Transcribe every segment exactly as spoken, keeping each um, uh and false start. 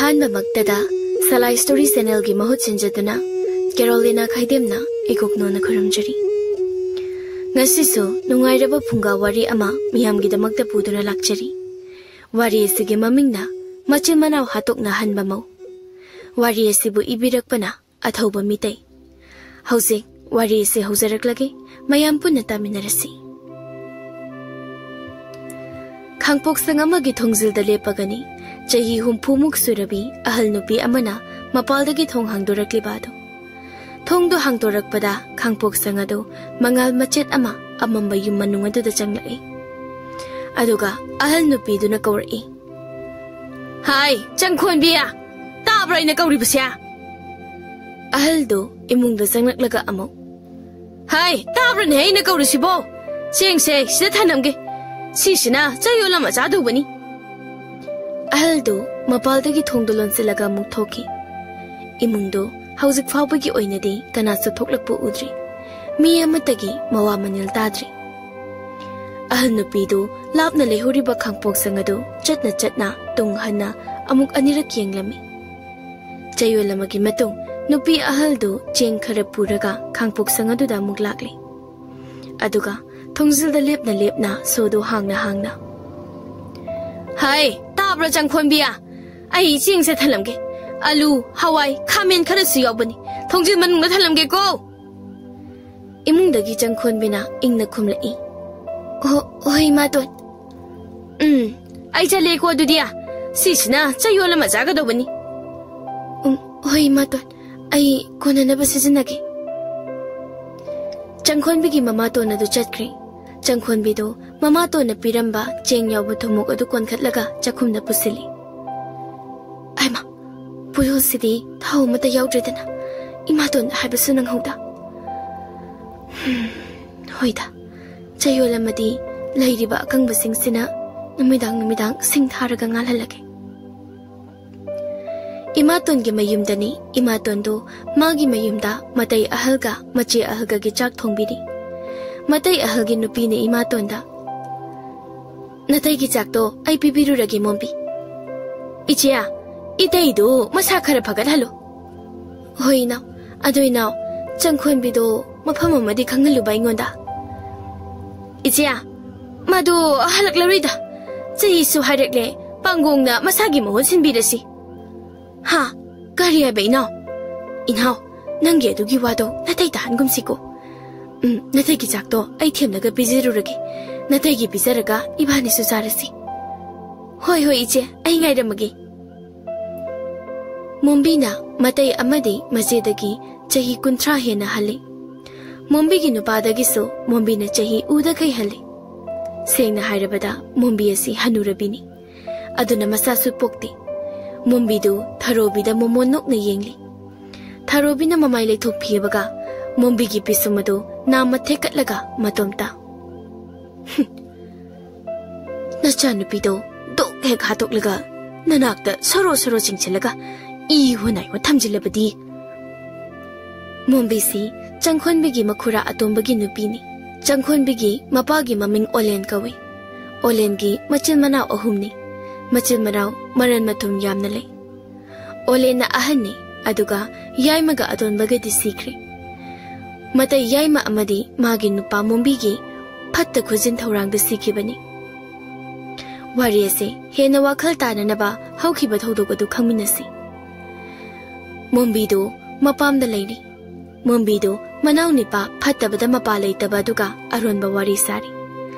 ꯑꯍꯥꯟꯕꯃꯛꯇꯗ ꯁꯂꯥꯏ story ꯆꯦꯅꯦꯜꯒꯤ ꯃꯍꯨꯠ ꯁꯤꯟꯖꯗꯨꯅ ꯀꯦꯔꯣꯂꯤꯅꯥ ꯈꯥꯏꯗꯦꯝꯅ ꯏꯀꯣꯛꯅꯣꯅ ꯈꯨꯔꯨꯝꯖꯔꯤ꯫ ꯉꯁꯤꯁꯨ ꯅꯨꯡꯉꯥꯏꯔꯕ ꯐꯨꯡꯒꯥ ꯋꯥꯔꯤ ꯑꯃ ꯃꯤꯌꯥꯝꯒꯤꯗꯃꯛꯇ ꯄꯨꯗꯨꯅ ꯂꯥꯛꯆꯔꯤ꯫ ꯋꯥꯔꯤ ꯑꯁꯤꯒꯤ ꯃꯃꯤꯡꯅ ꯃꯆꯤꯟ ꯃꯅꯥꯎ ꯍꯥꯠꯇꯣꯛꯅꯍꯟꯕ ꯃꯧ꯫ ꯋꯥꯔꯤ ꯑꯁꯤꯕꯨ ꯏꯕꯤꯔꯛꯄꯅ ꯑꯊꯧꯕ ꯃꯤꯇꯩ꯫ ꯍꯧꯖꯤꯛ ꯋꯥꯔꯤ ꯑꯁꯤ ꯍꯧꯖꯔꯛꯂꯒꯦ, ꯃꯌꯥꯝ ꯄꯨꯟꯅ ꯇꯥꯃꯤꯟꯅꯔꯁꯤ꯫ ꯈꯥꯡꯄꯣꯛꯁꯪ ꯑꯃꯒꯤ ꯊꯣꯡꯖꯤꯜꯗ ꯂꯦꯞꯄꯒꯅꯤ ꯆꯍꯤ ꯍꯨꯝꯐꯨꯃꯨꯛ ꯁꯨꯔꯕꯤ ꯑꯍꯜ ꯅꯨꯄꯤ ꯑꯃꯅ ꯃꯄꯥꯜꯗꯒꯤ ꯊꯣꯡ ꯍꯥꯡꯗꯣꯔꯛꯂꯤꯕ ꯑꯗꯨ꯫ ꯊꯣꯡꯗꯨ ꯍꯥꯡꯗꯣꯔꯛꯄꯗ ꯈꯥꯡꯄꯣꯛꯁꯪ ꯑꯗꯨ ꯃꯉꯥꯜ ꯃꯆꯦꯠ ꯑꯃ ꯑꯃꯝꯕ ꯌꯨꯝ ꯃꯅꯨꯡ ꯑꯗꯨꯗ ꯆꯪꯂꯛꯏ꯫ ꯑꯗꯨꯒ ꯑꯍꯜ ꯅꯨꯄꯤꯗꯨꯅ ꯀꯧꯔꯛꯏ, "ꯍꯥꯏ, ꯆꯪꯈꯣꯟꯕꯤ! ꯇꯥꯕ꯭ꯔꯥ ꯑꯩꯅ ꯀꯧꯔꯤꯕꯁꯦ?" ꯑꯍꯜꯗꯨ ꯏꯃꯨꯡꯗ ꯆꯪꯂꯛꯂꯒ ꯑꯃꯨꯛ, "ꯍꯥꯏ, ꯇꯥꯕ꯭ꯔꯥꯅꯦ ꯑꯩꯅ ꯀꯧꯔꯤꯁꯤꯕꯣ? ꯆꯦꯡꯁꯦ ꯁꯤꯗ ꯊꯅꯝꯒꯦ꯫ ꯁꯤꯁꯤꯅ ꯆꯌꯣꯜ ꯑꯃ ꯆꯥꯗꯧꯕꯅꯤ꯫" ꯑꯍꯜꯗꯨ ꯃꯄꯥꯜꯗꯒꯤ ꯊꯣꯡꯗꯨ ꯂꯣꯟꯁꯤꯜꯂꯒ ꯑꯃꯨꯛ ꯊꯣꯛꯈꯤ꯫ ꯏꯃꯨꯡꯗꯨ ꯍꯧꯖꯤꯛ ꯐꯥꯎꯕꯒꯤ ꯑꯣꯏꯅꯗꯤ ꯀꯅꯥꯁꯨ ꯊꯣꯛꯂꯛꯄ ꯎꯗ꯭ꯔꯤ꯫ ꯃꯤ ꯑꯃꯠꯇꯒꯤ ꯃꯋꯥ ꯃꯅꯤꯜ ꯇꯥꯗ꯭ꯔꯤ꯫ ꯑꯍꯜ ꯅꯨꯄꯤꯗꯨ ꯂꯥꯞꯅ ꯂꯩꯍꯧꯔꯤꯕ ꯈꯥꯡꯄꯣꯛꯁꯪ ꯑꯗꯨ ꯆꯠꯅ ꯆꯠꯅ ꯇꯨꯡ ꯍꯟꯅ ꯑꯃꯨꯛ ꯑꯅꯤꯔꯛ ꯌꯦꯡꯂꯝꯃꯤ꯫ ꯆꯌꯣꯜ ꯑꯃꯒꯤ ꯃꯇꯨꯡ ꯅꯨꯄꯤ ꯑꯍꯜꯗꯨ ꯆꯦꯡ ꯈꯔ ꯄꯨꯔꯒ ꯈꯥꯡꯄꯣꯛꯁꯪ ꯑꯗꯨꯗ ꯑꯃꯨꯛ ꯂꯥꯛꯂꯤ꯫ ꯑꯗꯨꯒ ꯊꯣꯡꯖꯤꯜꯗ ꯂꯦꯞꯅ ꯂꯦꯞꯅ ꯁꯣꯗꯨ ꯍꯥꯡꯅ ꯍꯥꯡꯅ, "ꯍꯥꯏ, ꯇꯥꯕ꯭ꯔꯥ ꯆꯪꯈꯣꯟꯕꯤꯌꯥ? ꯑꯩ ꯆꯦꯡꯁꯦ ꯊꯜꯂꯝꯒꯦ꯫ ꯑꯂꯨ, ꯍꯋꯥꯏ, ꯈꯥꯃꯦꯟ ꯈꯔꯁꯨ ꯌꯥꯎꯕꯅꯤ꯫ ꯊꯣꯡꯖꯤꯜ ꯃꯅꯨꯡꯗ ꯊꯜꯂꯝꯒꯦꯀꯣ꯫" ꯏꯃꯨꯡꯗꯒꯤ ꯆꯪꯈꯣꯟꯕꯤꯅ ꯏꯪꯅ ꯈꯨꯝꯂꯛꯏ, "ꯍꯣ-, ꯍꯣꯏ, ꯏꯃꯥꯇꯣꯟ꯫" "ꯎꯝ, ꯑꯩ ꯆꯠꯂꯦꯀꯣ ꯑꯗꯨꯗꯤ꯫ ꯁꯤꯁꯤꯅ ꯆꯌꯣꯜ ꯑꯃ ꯆꯥꯒꯗꯧꯕꯅꯤ꯫" "ꯎꯝ, ꯍꯣꯏ, ꯏꯃꯥꯇꯣꯟ꯫ ꯑꯩ ꯀꯣꯟꯅꯅꯕ ꯁꯤꯖꯤꯟꯅꯒꯦ꯫" ꯆꯪꯈꯣꯟꯕꯤꯒꯤ ꯃꯃꯥꯇꯣꯟ ꯑꯗꯨ ꯆꯠꯈ꯭ꯔꯦ꯫ ꯆꯪꯈꯣꯟꯕꯤꯗꯨ ꯃꯃꯥꯇꯣꯟꯅ ꯄꯤꯔꯝꯕ ꯆꯦꯡ ꯌꯥꯎꯕ ꯊꯨꯝꯃꯣꯛ ꯑꯗꯨ ꯀꯣꯟꯈꯠꯂꯒ ꯆꯥꯛꯈꯨꯝꯗ ꯄꯨꯁꯤꯜꯂꯤ꯫ "ꯍꯩꯃꯥ, ꯄꯣꯠꯌꯣꯜꯁꯤꯗꯤ ꯊꯥꯎ ꯑꯃꯠꯇ ꯌꯥꯎꯗ꯭ꯔꯦꯗꯅ, ꯏꯃꯥꯇꯣꯟꯗ ꯍꯥꯏꯕꯁꯨ ꯅꯪꯍꯧꯗ꯫ ꯍꯝ, ꯍꯣꯏꯗ, ꯆꯌꯣꯜ ꯑꯃꯗꯤ ꯂꯩꯔꯤꯕ ꯑꯀꯪꯕꯁꯤꯡꯁꯤꯅ ꯅꯨꯃꯤꯗꯥꯡ ꯅꯨꯃꯤꯗꯥꯡ ꯁꯤꯡ ꯊꯥꯔꯒ ꯉꯥꯜꯍꯜꯂꯒꯦ꯫" ꯏꯃꯥꯇꯣꯟꯒꯤ ꯃꯌꯨꯝꯗꯅꯤ꯫ ꯏꯃꯥꯇꯣꯟꯗꯨ ꯃꯥꯒꯤ ꯃꯌꯨꯝꯗ ꯃꯇꯩ ꯑꯍꯜꯒ ꯃꯆꯦ ꯑꯍꯜꯒꯒꯤ ꯆꯥꯛ ꯊꯣꯡꯕꯤꯔꯤ꯫ ꯃꯇꯩ ꯑꯍꯜꯒꯤ ꯅꯨꯄꯤꯅ ꯏꯃꯥꯇꯣꯟꯗ, "ꯅꯇꯩꯒꯤ ꯆꯥꯛꯇꯣ ꯑꯩ ꯄꯤꯕꯤꯔꯨꯔꯒꯦ, ꯃꯣꯝꯕꯤ꯫" "ꯏꯆꯦ, ꯏꯇꯩꯗꯨ ꯃꯁꯥ ꯈꯔ ꯐꯒꯠꯍꯜꯂꯨ꯫ ꯍꯣꯏ ꯏꯅꯥꯎ꯫ ꯑꯗꯣ ꯏꯅꯥꯎ, ꯆꯪꯈꯣꯟꯕꯤꯗꯣ ꯃꯐꯝ ꯑꯃꯗꯤ ꯈꯪꯍꯜꯂꯨꯕ ꯑꯩꯉꯣꯟꯗ꯫ ꯏꯆꯦ, ꯃꯥꯗꯣ ꯍꯜꯂꯛꯂꯔꯣꯏꯗ꯫ ꯆꯍꯤꯁꯨ ꯍꯥꯏꯔꯛꯂꯦ, ꯄꯥꯡꯒꯣꯡꯅ ꯃꯁꯥꯒꯤ ꯃꯍꯨꯠ ꯁꯤꯟꯕꯤꯔꯁꯤ꯫ ꯍꯥ? ꯀꯔꯤ ꯍꯥꯏꯕ ꯏꯅꯥꯎ? ꯏꯅꯥꯎ, ꯅꯪꯒꯤ ꯑꯗꯨꯒꯤ ꯋꯥꯗꯣ ꯅꯇꯩ ꯇꯥꯍꯟꯒꯨꯝꯁꯤꯀꯣ꯫ ꯎꯝ, ꯅꯇꯩꯒꯤ ꯆꯥꯛꯇꯣ ꯑꯩ ꯊꯦꯝꯂꯒ ꯄꯤꯖꯔꯨꯔꯒꯦ꯫ ꯅꯇꯩꯒꯤ ꯄꯤꯖꯔꯒ ꯏꯕꯥꯅꯤꯁꯨ ꯆꯥꯔꯁꯤ꯫ ꯍꯣꯏ, ꯍꯣꯏ, ꯏꯆꯦ, ꯑꯩ ꯉꯥꯏꯔꯝꯃꯒꯦ꯫ ꯃꯣꯝꯕꯤꯅ ꯃꯇꯩ ꯑꯃꯗꯤ ꯃꯆꯦꯗꯒꯤ ꯆꯍꯤ ꯀꯨꯟꯊ꯭ꯔꯥ ꯍꯦꯟꯅ ꯍꯜꯂꯤ꯫ ꯃꯣꯝꯕꯤꯒꯤ ꯅꯨꯄꯥꯗꯒꯤꯁꯨ ꯃꯣꯝꯕꯤꯅ ꯆꯍꯤ ꯎꯗꯈꯩ ꯍꯜꯂꯤ꯫ ꯁꯦꯡꯅ ꯍꯥꯏꯔꯕꯗ, ꯃꯣꯝꯕꯤ ꯑꯁꯤ ꯍꯅꯨꯔꯕꯤꯅꯤ꯫ ꯑꯗꯨꯅ ꯃꯆꯥꯁꯨ ꯄꯣꯛꯇꯦ꯫ ꯃꯣꯝꯕꯤꯗꯨ ꯊꯔꯣꯕꯤꯗ ꯃꯣꯃꯣꯟ ꯅꯣꯛꯅ ꯌꯦꯡꯂꯤ꯫ ꯊꯔꯣꯕꯤꯅ ꯃꯃꯥꯏ ꯂꯩꯊꯣꯛꯄꯤꯕꯒ ꯃꯣꯝꯕꯤꯒꯤ ꯄꯤꯁꯨꯝ ꯑꯗꯨ ꯅꯥꯝꯃ ꯊꯦꯛꯀꯠꯂꯒ ꯃꯇꯣꯝꯇ, "ꯍꯨꯝ, ꯅꯆꯥꯅꯨꯄꯤꯗꯣ ꯗꯣꯛ ꯍꯦꯛ ꯍꯥꯠꯇꯣꯛꯂꯒ ꯅꯅꯥꯛꯇ ꯁꯣꯔꯣ ꯁꯣꯔꯣ ꯆꯤꯡꯁꯤꯜꯂꯒ ꯏ ꯍꯣꯅꯥꯏ ꯍꯣ ꯊꯝꯖꯤꯜꯂꯕꯗꯤ?" ꯃꯣꯝꯕꯤꯁꯤ ꯆꯪꯈꯣꯟꯕꯤꯒꯤ ꯃꯈꯨꯔꯥ ꯑꯇꯣꯝꯕꯒꯤ ꯅꯨꯄꯤꯅꯤ꯫ ꯆꯪꯈꯣꯟꯕꯤꯒꯤ ꯃꯄꯥꯒꯤ ꯃꯃꯤꯡ ꯑꯣꯂꯦꯟ ꯀꯧꯏ꯫ ꯑꯣꯂꯦꯟꯒꯤ ꯃꯆꯤꯟ ꯃꯅꯥꯎ ꯑꯍꯨꯝꯅꯤ꯫ ꯃꯆꯤꯟ ꯃꯅꯥꯎ ꯃꯔꯟ ꯃꯊꯨꯝ ꯌꯥꯝꯅ ꯂꯩ꯫ ꯑꯣꯂꯦꯟꯅ ꯑꯍꯟꯅꯤ, ꯑꯗꯨꯒ ꯌꯥꯏꯃꯒ ꯑꯇꯣꯟꯕꯒꯗꯤ ꯁꯤꯈ꯭ꯔꯦ꯫ ꯃꯇꯩ ꯌꯥꯏꯃ ꯑꯃꯗꯤ ꯃꯥꯒꯤ ꯅꯨꯄꯥ ꯃꯣꯝꯕꯤꯒꯤ ꯐꯠꯇ ꯈꯨꯖꯤꯟ ꯊꯧꯔꯥꯡꯗ ꯁꯤꯈꯤꯕꯅꯤ꯫ ꯋꯥꯔꯤ ꯑꯁꯤ ꯍꯦꯟꯅ ꯋꯥꯈꯜ ꯇꯥꯅꯅꯕ ꯍꯧꯈꯤꯕ ꯊꯧꯗꯣꯛ ꯑꯗꯨ ꯈꯪꯃꯤꯟꯅꯁꯤ꯫ ꯃꯣꯝꯕꯤꯗꯨ ꯃꯄꯥꯝꯗ ꯂꯩꯔꯤ꯫ ꯃꯣꯝꯕꯤꯗꯨ ꯃꯅꯥꯎ ꯅꯤꯄꯥ ꯐꯠꯇꯕꯗ ꯃꯄꯥ ꯂꯩꯇꯕ ꯑꯗꯨꯒ ꯑꯔꯣꯟꯕ ꯋꯥꯔꯤ ꯁꯥꯔꯤ꯫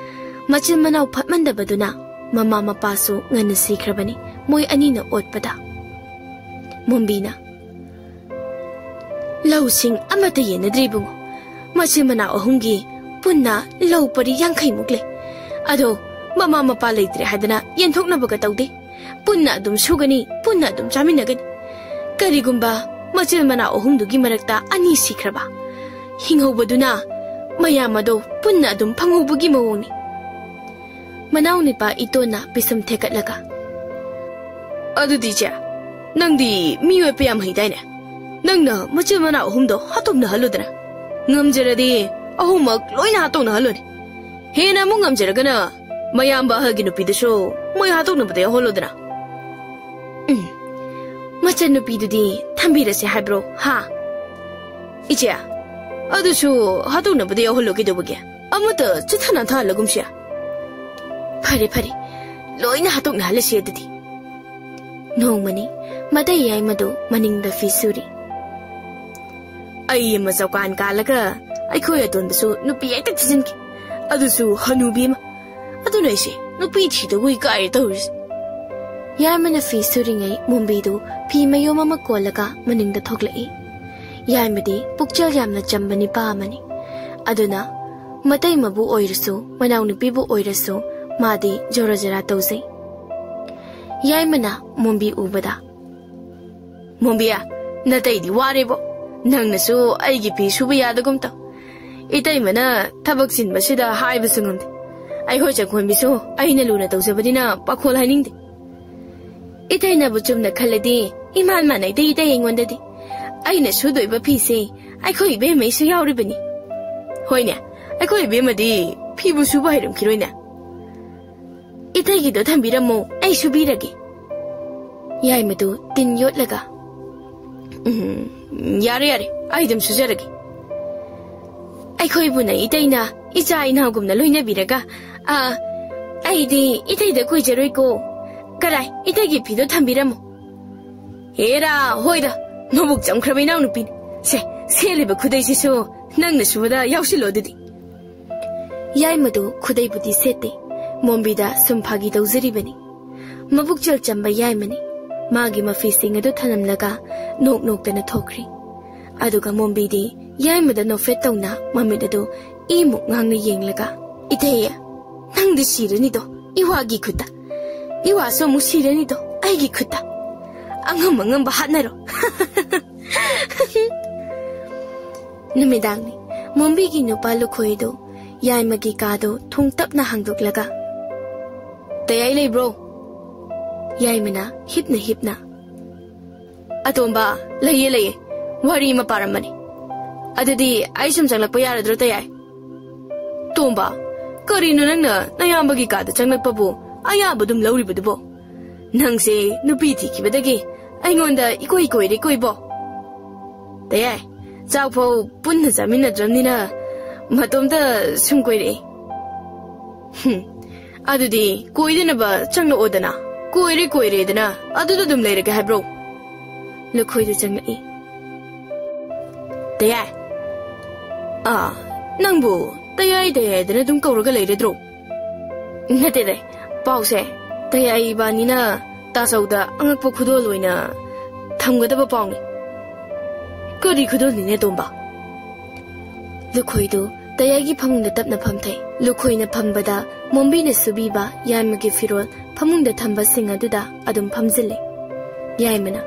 ꯃꯆꯤꯟ ꯃꯅꯥꯎ ꯐꯠꯃꯟꯗꯕꯗꯨꯅ ꯃꯃꯥ ꯃꯄꯥꯁꯨ ꯉꯟꯅ ꯁꯤꯈ꯭ꯔꯕꯅꯤ, ꯃꯣꯏ ꯑꯅꯤꯅ ꯑꯣꯠꯄꯗ꯫ ꯃꯣꯝꯕꯤꯅ, "ꯂꯧꯁꯤꯡ ꯑꯃꯠꯇ ꯌꯦꯟꯅꯗ꯭ꯔꯤ ꯏꯕꯨꯡꯉꯣ꯫ ꯃꯆꯤꯟ ꯃꯅꯥꯎ ꯑꯍꯨꯝꯒꯤ ꯄꯨꯟꯅ ꯂꯧ ꯄꯔꯤ ꯌꯥꯡꯈꯩꯃꯨꯛ ꯂꯩ꯫ ꯑꯗꯣ ꯃꯃꯥ ꯃꯄꯥ ꯂꯩꯇ꯭ꯔꯦ ꯍꯥꯏꯗꯅ ꯌꯦꯟꯊꯣꯛꯅꯕꯒ ꯇꯧꯗꯦ꯫ ꯄꯨꯟꯅ ꯑꯗꯨꯝ ꯁꯨꯒꯅꯤ, ꯄꯨꯟꯅ ꯑꯗꯨꯝ ꯆꯥꯃꯤꯟꯅꯒꯅꯤ꯫ ꯀꯔꯤꯒꯨꯝꯕ ꯃꯆꯤꯟ ꯃꯅꯥꯎ ꯑꯍꯨꯝꯗꯨꯒꯤ ꯃꯔꯛꯇ ꯑꯅꯤ ꯁꯤꯈ꯭ꯔꯕ, ꯍꯤꯡꯍꯧꯕꯗꯨꯅ ꯃꯌꯥꯝ ꯑꯗꯣ ꯄꯨꯟꯅ ꯑꯗꯨꯝ ꯐꯪꯍꯧꯕꯒꯤ ꯃꯑꯣꯡꯅꯤ꯫" ꯃꯅꯥꯎ ꯅꯤꯄꯥ ꯏꯇꯣꯟꯅ ꯄꯤꯁꯨꯝ ꯊꯦꯛꯀꯠꯂꯒ, "ꯑꯗꯨꯗꯤ ꯏꯆꯦ, ꯅꯪꯗꯤ ꯃꯤ ꯑꯣꯠꯄ ꯌꯥꯝ ꯍꯩꯗꯥꯏꯅꯦ? ꯅꯪꯅ ꯃꯆꯤꯟ ꯃꯅꯥꯎ ꯑꯍꯨꯝꯗꯣ ꯍꯥꯠꯇꯣꯛꯅꯍꯜꯂꯨꯗꯅ꯫ ꯉꯝꯖꯔꯗꯤ ꯑꯍꯨꯝꯃꯛ ꯂꯣꯏꯅ ꯍꯥꯠꯇꯣꯛꯅꯍꯜꯂꯨꯅꯦ꯫ ꯍꯦꯟꯅ ꯑꯃꯨꯛ ꯉꯝꯖꯔꯒꯅ ꯃꯌꯥꯝꯕ ꯑꯍꯜꯒꯤ ꯅꯨꯄꯤꯗꯨꯁꯨ ꯃꯣꯏ ꯍꯥꯠꯇꯣꯛꯅꯕꯗ ꯌꯥꯎꯍꯜꯂꯨꯗꯅ꯫" ꯎꯝ, ꯃꯆꯟꯅꯨꯄꯤꯗꯨꯗꯤ ꯊꯝꯕꯤꯔꯁꯦ ꯍꯥꯏꯕ꯭ꯔꯣ, ꯍꯥ? ꯏꯆꯦ, ꯑꯗꯨꯁꯨ ꯍꯥꯠꯇꯣꯛꯅꯕꯗ ꯌꯥꯎꯍꯜꯂꯣ ꯀꯩꯗꯧꯕꯒꯦ? ꯑꯃꯠꯇ ꯆꯤꯠꯊ ꯅꯥꯟꯊꯍꯜꯂꯒꯨꯝꯁꯦ꯫ ꯐꯔꯦ, ꯐꯔꯦ, ꯂꯣꯏꯅ ꯍꯥꯠꯇꯣꯛꯅꯍꯜꯂꯁꯤ ꯑꯗꯨꯗꯤ꯫ ꯅꯣꯡꯃꯅꯤ ꯃꯇꯩ ꯌꯥꯏꯃꯗꯨ ꯃꯅꯤꯡꯗ ꯐꯤ ꯁꯨꯔꯤ꯫ ꯑꯩ ꯑꯃ ꯆꯧꯀꯥꯟ ꯀꯥꯜꯂꯒ ꯑꯩꯈꯣꯏ ꯑꯇꯣꯟꯕꯁꯨ ꯅꯨꯄꯤ ꯍꯦꯛꯇ ꯊꯤꯖꯤꯟꯈꯤ꯫ ꯑꯗꯨꯁꯨ ꯍꯅꯨꯕꯤ ꯑꯃ꯫ ꯑꯗꯨꯅ ꯑꯩꯁꯦ ꯅꯨꯄꯤ ꯊꯤꯗꯧꯕ ꯏꯀꯥꯏꯔꯦ ꯇꯧꯔꯤꯁꯦ꯫ ꯌꯥꯏꯃꯅ ꯐꯤ ꯁꯨꯔꯤꯉꯩ ꯃꯣꯝꯕꯤꯗꯨ ꯐꯤ ꯃꯌꯣꯝ ꯑꯃ ꯀꯣꯜꯂꯒ ꯃꯅꯤꯡꯗ ꯊꯣꯛꯂꯛꯏ꯫ ꯌꯥꯏꯃꯗꯤ ꯄꯨꯛꯆꯦꯜ ꯌꯥꯝꯅ ꯆꯝꯕ ꯅꯤꯄꯥ ꯑꯃꯅꯤ꯫ ꯑꯗꯨꯅ ꯃꯇꯩꯃꯕꯨ ꯑꯣꯏꯔꯁꯨ, ꯃꯅꯥꯎꯅꯨꯄꯤꯕꯨ ꯑꯣꯏꯔꯁꯨ, ꯃꯥꯗꯤ ꯖꯣꯔꯣ ꯖꯔꯥ ꯇꯧꯖꯩ꯫ ꯌꯥꯏꯃꯅ ꯃꯣꯝꯕꯤ ꯎꯕꯗ, "ꯃꯣꯝꯕꯤ, ꯅꯇꯩꯗꯤ ꯋꯥꯔꯦꯕꯣ꯫ ꯅꯪꯅꯁꯨ ꯑꯩꯒꯤ ꯐꯤ ꯁꯨꯕ ꯌꯥꯗꯒꯨꯝ ꯇꯧ꯫ ꯏꯇꯩꯃꯅ ꯊꯕꯛ ꯆꯤꯟꯕꯁꯤꯗ ꯍꯥꯏꯕꯁꯨ ꯉꯝꯗꯦ꯫ ꯑꯩꯈꯣꯏ ꯆꯪꯈꯣꯟꯕꯤꯁꯨ ꯑꯩꯅ ꯂꯨꯅ ꯇꯧꯖꯕꯅꯤꯅ ꯄꯥꯈꯣꯜ ꯍꯥꯏꯅꯤꯡꯗꯦ꯫ ꯏꯇꯩꯅꯕꯨ ꯆꯨꯝꯅ ꯈꯜꯂꯗꯤ ꯏꯃꯥꯟ ꯃꯥꯟꯅꯩꯗ ꯏꯇꯩ ꯑꯩꯉꯣꯟꯗꯗꯤ꯫ ꯑꯩꯅ ꯁꯨꯗꯣꯏꯕ ꯐꯤꯁꯦ ꯑꯩꯈꯣꯏ ꯏꯕꯦꯝꯃꯩꯁꯨ ꯌꯥꯎꯔꯤꯕꯅꯤ꯫ ꯍꯣꯏꯅꯦ, ꯑꯩꯈꯣꯏ ꯏꯕꯦꯝꯃꯗꯤ ꯐꯤꯕꯨ ꯁꯨꯕ ꯍꯩꯔꯝꯈꯤꯔꯣꯏꯅꯦ꯫ ꯏꯇꯩꯒꯤꯗꯣ ꯊꯝꯕꯤꯔꯝꯃꯣ, ꯑꯩ ꯁꯨꯕꯤꯔꯒꯦ꯫" ꯌꯥꯏꯃꯗꯨ ꯇꯤꯟ ꯌꯣꯠꯂꯒ, "ꯎꯝ, ꯌꯥꯔꯦ, ꯌꯥꯔꯦ, ꯑꯩ ꯑꯗꯨꯝ ꯁꯨꯖꯔꯒꯦ꯫ ꯑꯩꯈꯣꯏꯕꯨꯅ ꯏꯇꯩꯅ ꯏꯆꯥ ꯏꯅꯥꯎꯒꯨꯝꯅ ꯂꯣꯏꯅꯕꯤꯔꯒ, ꯑꯥ, ꯑꯩꯗꯤ ꯏꯇꯩꯗ ꯀꯨꯏꯖꯔꯣꯏꯀꯣ꯫ ꯀꯔꯥꯏ, ꯏꯇꯩꯒꯤ ꯐꯤꯗꯣ ꯊꯝꯕꯤꯔꯝꯃꯣ꯫" "ꯍꯦꯔꯥ, ꯍꯣꯏꯗ, ꯃꯕꯨꯛ ꯆꯝꯈ꯭ꯔꯕ ꯏꯅꯥꯎꯅꯨꯄꯤꯅꯤ꯫ ꯁꯦ, ꯁꯦꯠꯂꯤꯕ ꯈꯨꯗꯩꯁꯤꯁꯨ ꯅꯪꯅ ꯁꯨꯕꯗ ꯌꯥꯎꯁꯤꯜꯂꯣ ꯑꯗꯨꯗꯤ꯫" ꯌꯥꯏꯃꯗꯨ ꯈꯨꯗꯩꯕꯨꯗꯤ ꯁꯦꯠꯇꯦ, ꯃꯣꯝꯕꯤꯗ ꯁꯨꯝ ꯐꯥꯒꯤ ꯇꯧꯖꯔꯤꯕꯅꯤ꯫ ꯃꯕꯨꯛꯆꯦꯜ ꯆꯝꯕ ꯌꯥꯏꯃꯅꯤ꯫ ꯃꯥꯒꯤ ꯃꯐꯤꯁꯤꯡ ꯑꯗꯨ ꯊꯅꯝꯂꯒ ꯅꯣꯛ ꯅꯣꯛꯇꯅ ꯊꯣꯛꯈ꯭ꯔꯤ꯫ ꯑꯗꯨꯒ ꯃꯣꯝꯕꯤꯗꯤ ꯌꯥꯏꯃꯗ ꯅꯣꯛꯐꯦꯠ ꯇꯧꯅ ꯃꯃꯤꯠ ꯑꯗꯨ ꯏꯃꯨꯛ ꯉꯥꯡꯅ ꯌꯦꯡꯂꯒ, "ꯏꯇꯩ, ꯅꯪꯗꯤ ꯁꯤꯔꯅꯤꯗꯣ, ꯏꯋꯥꯒꯤ ꯈꯨꯠꯇ꯫ ꯏꯋꯥꯁꯨ ꯑꯃꯨꯛ ꯁꯤꯔꯅꯤꯗꯣ, ꯑꯩꯒꯤ ꯈꯨꯠꯇ꯫ ꯑꯉꯝ ꯑꯉꯝꯕ ꯍꯥꯠꯅꯔꯣ꯫" ꯅꯨꯃꯤꯗꯥꯡꯅꯤ꯫ ꯃꯣꯝꯕꯤꯒꯤ ꯅꯨꯄꯥ ꯂꯨꯈꯣꯏꯗꯨ ꯌꯥꯏꯃꯒꯤ ꯀꯥꯗꯨ ꯊꯣꯡ ꯇꯞꯅ ꯍꯥꯡꯗꯣꯛꯂꯒ, "ꯇꯌꯥꯏ ꯂꯩꯕ꯭ꯔꯣ?" ꯌꯥꯏꯃꯅ ꯍꯤꯞꯅ ꯍꯤꯞꯅ, "ꯑꯇꯣꯝꯕ, ꯂꯩꯌꯦ, ꯂꯩꯌꯦ꯫ ꯋꯥꯔꯤ ꯑꯃ ꯄꯥꯔꯝꯕꯅꯤ꯫ ꯑꯗꯨꯗꯤ ꯑꯩ ꯁꯨꯝ ꯆꯪꯂꯛꯄ ꯌꯥꯔꯗ꯭ꯔꯣ, ꯇꯌꯥꯏ?" "ꯇꯣꯝꯕ, ꯀꯔꯤꯅꯣ ꯅꯪꯅ ꯅꯌꯥꯝꯕꯒꯤ ꯀꯥꯗ ꯆꯪꯂꯛꯄꯕꯨ ꯑꯌꯥꯕ ꯑꯗꯨꯝ ꯂꯧꯔꯤꯕꯗꯨꯕꯣ? ꯅꯪꯁꯦ ꯅꯨꯄꯤ ꯊꯤꯈꯤꯕꯗꯒꯤ ꯑꯩꯉꯣꯟꯗ ꯏꯀꯣꯏ ꯀꯣꯏꯔꯦ ꯀꯣꯏꯕꯣ꯫ ꯇꯌꯥꯏ, ꯆꯥꯛꯐꯥꯎ ꯄꯨꯟꯅ ꯆꯥꯃꯤꯟꯅꯗ꯭ꯔꯕꯅꯤꯅ ꯃꯇꯣꯝꯇ ꯁꯨꯝ ꯀꯣꯏꯔꯛꯑꯦ꯫ ꯍꯨꯝ, ꯑꯗꯨꯗꯤ ꯀꯣꯏꯗꯅꯕ ꯆꯪꯂꯛꯑꯣꯗꯅ꯫ ꯀꯣꯏꯔꯦ ꯀꯣꯏꯔꯦꯗꯅ ꯑꯗꯨꯗ ꯑꯗꯨꯝ ꯂꯩꯔꯒꯦ ꯍꯥꯏꯕ꯭ꯔꯣ? ꯂꯨꯈꯣꯏꯗꯨ ꯆꯪꯂꯛꯏ꯫ ꯇꯌꯥꯏ, ꯑꯥ, ꯅꯪꯕꯨ ꯇꯌꯥꯏ ꯇꯌꯥꯏꯗꯅ ꯑꯗꯨꯝ ꯀꯧꯔꯒ ꯂꯩꯔꯗ꯭ꯔꯣ? ꯅꯠꯇꯦꯗ, ꯄꯥꯎꯁꯦ ꯇꯌꯥꯏ ꯏꯕꯥꯅꯤꯅ ꯇꯥꯆꯧꯗ ꯑꯉꯛꯄ ꯈꯨꯗꯣꯜ ꯑꯣꯏꯅ ꯊꯝꯒꯗꯕ ꯄꯥꯎꯅꯤ꯫ ꯀꯔꯤ ꯈꯨꯗꯣꯜꯅꯤꯅꯦ, ꯇꯣꯝꯕ? ꯂꯨꯈꯣꯏꯗꯨ ꯇꯌꯥꯏꯒꯤ ꯐꯃꯨꯡꯗ ꯇꯞꯅ ꯐꯝꯊꯩ꯫ ꯂꯨꯈꯣꯏꯅ ꯐꯝꯕꯗ ꯃꯣꯝꯕꯤꯅ ꯁꯨꯕꯤꯕ ꯌꯥꯏꯃꯒꯤ ꯐꯤꯔꯣꯜ ꯐꯃꯨꯡꯗ ꯊꯝꯕꯁꯤꯡ ꯑꯗꯨꯗ ꯑꯗꯨꯝ ꯐꯝꯖꯤꯜꯂꯤ꯫ ꯌꯥꯏꯃꯅ,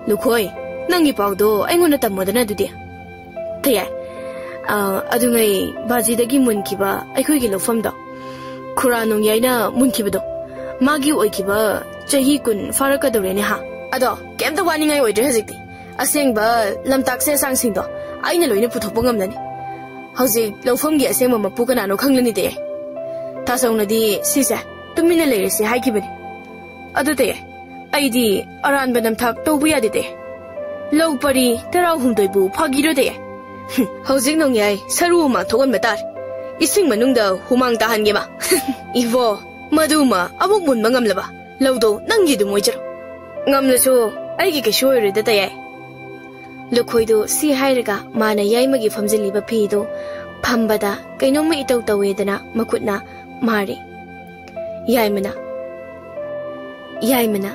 "ꯂꯨꯈꯣꯏ, ꯅꯪꯒꯤ ꯄꯥꯎꯗꯣ ꯑꯩꯉꯣꯟꯗ ꯇꯝꯃꯣꯗꯅ ꯑꯗꯨꯗꯤ꯫" "ꯇꯌꯥꯏ, ꯑ, ꯑꯗꯨꯉꯩ ꯕꯥꯖꯤꯗꯒꯤ ꯃꯨꯟꯈꯤꯕ ꯑꯩꯈꯣꯏꯒꯤ ꯂꯧꯐꯝꯗꯣ, ꯈꯨꯔꯥ ꯅꯣꯡꯌꯥꯏꯅ ꯃꯨꯟꯈꯤꯕꯗꯣ, ꯃꯥꯒꯤ ꯑꯣꯏꯈꯤꯕ ꯆꯍꯤ ꯀꯨꯟ ꯐꯥꯔꯛꯀꯗꯧꯔꯦꯅꯦ ꯍꯥ꯫ ꯑꯗꯣ ꯀꯩꯝꯇ ꯋꯥꯅꯤꯡꯉꯥꯏ ꯑꯣꯏꯗ꯭ꯔꯦ ꯍꯧꯖꯤꯛꯇꯤ꯫ ꯑꯁꯦꯡꯕ ꯂꯝꯇꯥꯛ ꯆꯦ ꯆꯥꯡꯁꯤꯡꯗꯣ ꯑꯩꯅ ꯂꯣꯏꯅ ꯄꯨꯊꯣꯛꯄ ꯉꯝꯂꯅꯤ꯫ ꯍꯧꯖꯤꯛ ꯂꯧꯐꯝꯒꯤ ꯑꯁꯦꯡꯕ ꯃꯄꯨ ꯀꯅꯥꯅꯣ ꯈꯪꯂꯅꯤꯗꯦ꯫ ꯇꯥꯆꯧꯅꯗꯤ ꯁꯤꯁꯦ ꯇꯨꯃꯤꯟꯅ ꯂꯩꯔꯁꯤ ꯍꯥꯏꯈꯤꯕꯅꯤ꯫ ꯑꯗꯨꯗꯤ ꯑꯩꯗꯤ ꯑꯔꯥꯟꯕ ꯅꯝꯊꯥꯛ ꯇꯧꯕ ꯌꯥꯗꯦꯗꯦ꯫ ꯂꯧ ꯄꯔꯤ ꯇꯔꯥꯍꯨꯝꯗꯣꯏꯕꯨ ꯐꯥꯒꯤꯔꯣꯗꯦ꯫ ꯍꯧꯖꯤꯛ ꯅꯣꯡꯌꯥꯏ ꯁꯔꯨ ꯍꯨꯃꯥꯡ ꯊꯣꯛꯍꯟꯕ ꯇꯥꯔꯦ꯫ ꯏꯁꯤꯡ ꯃꯅꯨꯡꯗ ꯍꯨꯃꯥꯡ ꯇꯥꯍꯟꯒꯦꯕ꯫ ꯏꯕꯣ, ꯃꯗꯨꯃ ꯑꯃꯨꯛ ꯃꯨꯟꯕ ꯉꯝꯂꯕ ꯂꯧꯗꯣ ꯅꯪꯒꯤ ꯑꯗꯨꯝ ꯑꯣꯏꯖꯔꯣ꯫ ꯉꯝꯂꯁꯨ ꯑꯩꯒꯤ ꯀꯩꯁꯨ ꯑꯣꯏꯔꯣꯏꯗ ꯇꯌꯥꯏ꯫" ꯂꯨꯈꯣꯏꯗꯨ ꯁꯤ ꯍꯥꯏꯔꯒ ꯃꯥꯅ ꯌꯥꯏꯃꯒꯤ ꯐꯝꯖꯤꯜꯂꯤꯕ ꯐꯤꯗꯨ ꯐꯝꯕꯗ ꯀꯩꯅꯣꯝꯃ ꯏꯇꯧ ꯇꯧꯋꯦꯗꯅ ꯃꯈꯨꯠꯅ ꯃꯥꯔꯤ꯫ ꯌꯥꯏꯃꯅ, ꯌꯥꯏꯃꯅ,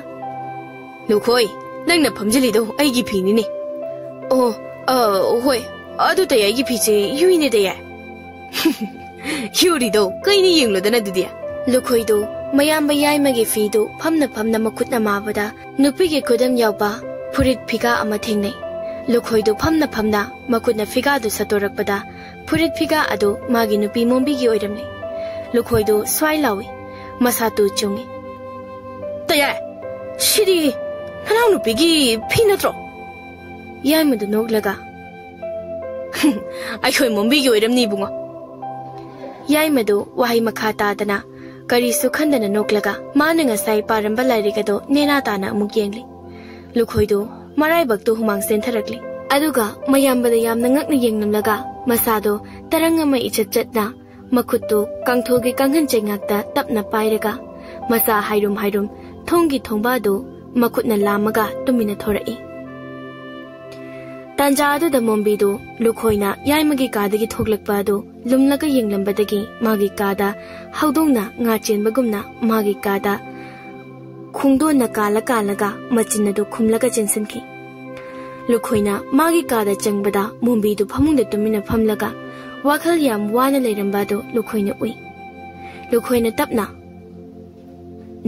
"ꯂꯨꯈꯣꯏ, ꯅꯪꯅ ꯐꯝꯖꯤꯜꯂꯤꯗꯣ ꯑꯩꯒꯤ ꯐꯤꯅꯤꯅꯦ꯫" "ꯑꯣ, ꯑ, ꯍꯣꯏ, ꯑꯗꯨ ꯇꯌꯥꯏꯒꯤ ꯐꯤꯁꯦ ꯌꯨꯏꯅꯦ ꯇꯌꯥꯏ꯫" "ꯌꯨꯔꯤꯗꯣ ꯀꯩꯅ ꯌꯦꯡꯂꯨꯗꯅ ꯑꯗꯨꯗꯤ꯫" ꯂꯨꯈꯣꯏꯗꯨ ꯃꯌꯥꯝꯕ ꯌꯥꯏꯃꯒꯤ ꯐꯤꯗꯨ ꯐꯝꯅ ꯐꯝꯅ ꯃꯈꯨꯠꯅ ꯃꯥꯕꯗ ꯅꯨꯄꯤꯒꯤ ꯈꯨꯗꯝ ꯌꯥꯎꯕ ꯐꯨꯔꯤꯠ ꯐꯤꯒꯥ ꯑꯃ ꯊꯦꯡꯅꯩ꯫ ꯂꯨꯈꯣꯏꯗꯨ ꯐꯝꯅ ꯐꯝꯅ ꯃꯈꯨꯠꯅ ꯐꯤꯒꯥꯗꯨ ꯁꯠꯇꯣꯔꯛꯄꯗ ꯐꯨꯔꯤꯠ ꯐꯤꯒꯥ ꯑꯗꯨ ꯃꯥꯒꯤ ꯅꯨꯄꯤ ꯃꯣꯝꯕꯤꯒꯤ ꯑꯣꯏꯔꯝꯂꯦ꯫ ꯂꯨꯈꯣꯏꯗꯨ ꯁ꯭ꯋꯥꯏ ꯂꯥꯎꯏ꯫ ꯃꯁꯥ ꯇꯨ ꯆꯨꯡꯏ꯫ "ꯇꯌꯥꯏ, ꯁꯤꯗꯤ ꯅꯅꯥꯎꯅꯨꯄꯤꯒꯤ ꯐꯤ ꯅꯠꯇ꯭ꯔꯣ?" ꯌꯥꯏꯃꯗꯨ ꯅꯣꯛꯂꯒ, "ꯑꯩꯈꯣꯏ ꯃꯣꯝꯕꯤꯒꯤ ꯑꯣꯏꯔꯝꯅꯤ ꯏꯕꯨꯡꯉꯣ꯫" ꯌꯥꯏꯃꯗꯨ ꯋꯥꯍꯩ ꯃꯈꯥ ꯇꯥꯗꯅ ꯀꯔꯤꯁꯨ ꯈꯟꯗꯅ ꯅꯣꯛꯂꯒ ꯃꯥꯅ ꯉꯁꯥꯏ ꯄꯥꯔꯝꯕ ꯂꯥꯏꯔꯤꯛ ꯑꯗꯣ ꯅꯦꯅꯥ ꯇꯥꯅ ꯑꯃꯨꯛ ꯌꯦꯡꯂꯤ꯫ ꯂꯨꯈꯣꯏꯗꯨ ꯃꯔꯥꯏꯕꯛꯇꯨ ꯍꯨꯃꯥꯡ ꯆꯦꯟꯊꯔꯛꯂꯤ꯫ ꯑꯗꯨꯒ ꯃꯌꯥꯝꯕꯗ ꯌꯥꯝꯅ ꯉꯛꯅ ꯌꯦꯡꯂꯝꯂꯒ ꯃꯁꯥꯗꯣ ꯇꯔꯪ ꯑꯃ ꯏꯆꯠ ꯆꯠꯅ ꯃꯈꯨꯠꯇꯨ ꯀꯥꯡꯊꯣꯜꯒꯤ ꯀꯥꯡꯈꯟ ꯆꯩꯉꯥꯛꯇ ꯇꯞꯅ ꯄꯥꯏꯔꯒ ꯃꯁꯥ ꯍꯥꯏꯔꯨꯝ ꯍꯥꯏꯔꯨꯝ ꯊꯣꯡꯒꯤ ꯊꯣꯡꯕ ꯑꯗꯨ ꯃꯈꯨꯠꯅ ꯂꯥꯝꯃꯒ ꯇꯨꯃꯤꯟꯅ ꯊꯣꯔꯛꯏ꯫ ꯇꯥꯟꯖꯥ ꯑꯗꯨꯗ ꯃꯣꯝꯕꯤꯗꯨ ꯂꯨꯈꯣꯏꯅ ꯌꯥꯏꯃꯒꯤ ꯀꯥꯗꯒꯤ ꯊꯣꯛꯂꯛꯄ ꯑꯗꯨ ꯂꯨꯝꯂꯒ ꯌꯦꯡꯂꯝꯕꯗꯒꯤ ꯃꯥꯒꯤ ꯀꯥꯗ ꯍꯧꯗꯣꯡꯅ ꯉꯥ ꯆꯦꯟꯕꯒꯨꯝꯅ ꯃꯥꯒꯤ ꯀꯥꯗ ꯈꯣꯡꯗꯣꯟꯅ ꯀꯥꯜꯂ ꯀꯥꯜꯂꯒ ꯃꯆꯤꯟ ꯑꯗꯨ ꯈꯨꯝꯂꯒ ꯆꯦꯟꯁꯤꯟꯈꯤ꯫ ꯂꯨꯈꯣꯏꯅ ꯃꯥꯒꯤ ꯀꯥꯗ ꯆꯪꯕꯗ ꯃꯣꯝꯕꯤꯗꯨ ꯐꯃꯨꯡꯗ ꯇꯨꯃꯤꯟꯅ ꯐꯝꯂꯒ ꯋꯥꯈꯜ ꯌꯥꯝ ꯋꯥꯅ ꯂꯩꯔꯝꯕ ꯑꯗꯨ ꯂꯨꯈꯣꯏꯅ ꯎꯏ꯫ ꯂꯨꯈꯣꯏꯅ ꯇꯞꯅ,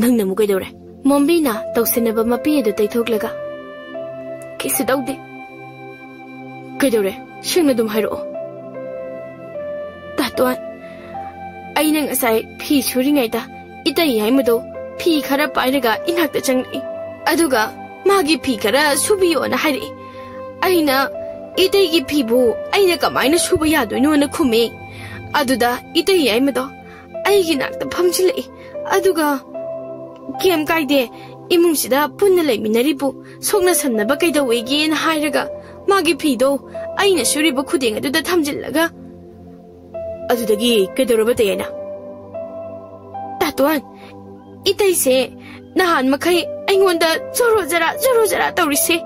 "ꯅꯪꯅ ꯑꯃꯨꯛ ꯀꯩꯗꯧꯔꯦ?" ꯃꯣꯝꯕꯤꯅ ꯇꯧꯁꯤꯟꯅꯕ ꯃꯄꯤ ꯑꯗꯨ ꯇꯩꯊꯣꯛꯂꯒ, "ꯀꯩꯁꯨ ꯇꯧꯗꯦ꯫" "ꯀꯩꯗꯧꯔꯦ? ꯁꯦꯡꯅ ꯑꯗꯨꯝ ꯍꯥꯏꯔꯛꯑꯣ꯫" "ꯇꯥꯇꯣꯟ, ꯑꯩꯅ ꯉꯁꯥꯏ ꯐꯤ ꯁꯨꯔꯤꯉꯩꯗ ꯏꯇꯩ ꯌꯥꯏꯃꯗꯣ ꯐꯤ ꯈꯔ ꯄꯥꯏꯔꯒ ꯏꯅꯥꯛꯇ ꯆꯪꯂꯛꯏ꯫ ꯑꯗꯨꯒ ꯃꯥꯒꯤ ꯐꯤ ꯈꯔ ꯁꯨꯕꯤꯌꯣꯅ ꯍꯥꯏꯔꯛꯏ꯫ ꯑꯩꯅ, 'ꯏꯇꯩꯒꯤ ꯐꯤꯕꯨ ꯑꯩꯅ ꯀꯃꯥꯏꯅ ꯁꯨꯕ ꯌꯥꯗꯣꯏꯅꯣꯅ?' ꯈꯨꯝꯃꯤ꯫ ꯑꯗꯨꯗ ꯏꯇꯩ ꯌꯥꯏꯃꯗꯣ ꯑꯩꯒꯤ ꯅꯥꯛꯇ ꯐꯝꯖꯤꯜꯂꯛꯏ꯫ ꯑꯗꯨꯒ, 'ꯀꯩꯝ ꯀꯥꯏꯗꯦ, ꯏꯃꯨꯡꯁꯤꯗ ꯄꯨꯟꯅ ꯂꯩꯃꯤꯟꯅꯔꯤꯕꯨ ꯁꯣꯛꯅ ꯁꯝꯅꯕ ꯀꯩꯗꯧꯋꯦꯒꯦꯅ?' ꯍꯥꯏꯔꯒ ꯃꯥꯒꯤ ꯐꯤꯗꯣ ꯑꯩꯅ ꯁꯨꯔꯤꯕ ꯈꯨꯗꯦꯡ ꯑꯗꯨꯗ ꯊꯝꯖꯤꯜꯂꯒ꯫ "ꯑꯗꯨꯗꯒꯤ ꯀꯩꯗꯧꯔꯕ, ꯇꯌꯥꯏꯅ?" "ꯇꯥꯇꯣꯟ, ꯏꯇꯩꯁꯦ ꯅꯍꯥꯟ ꯃꯈꯩ ꯑꯩꯉꯣꯟꯗ ꯖꯣꯔꯣ ꯖꯔꯥ, ꯖꯣꯔꯣ ꯖꯔꯥ ꯇꯧꯔꯤꯁꯦ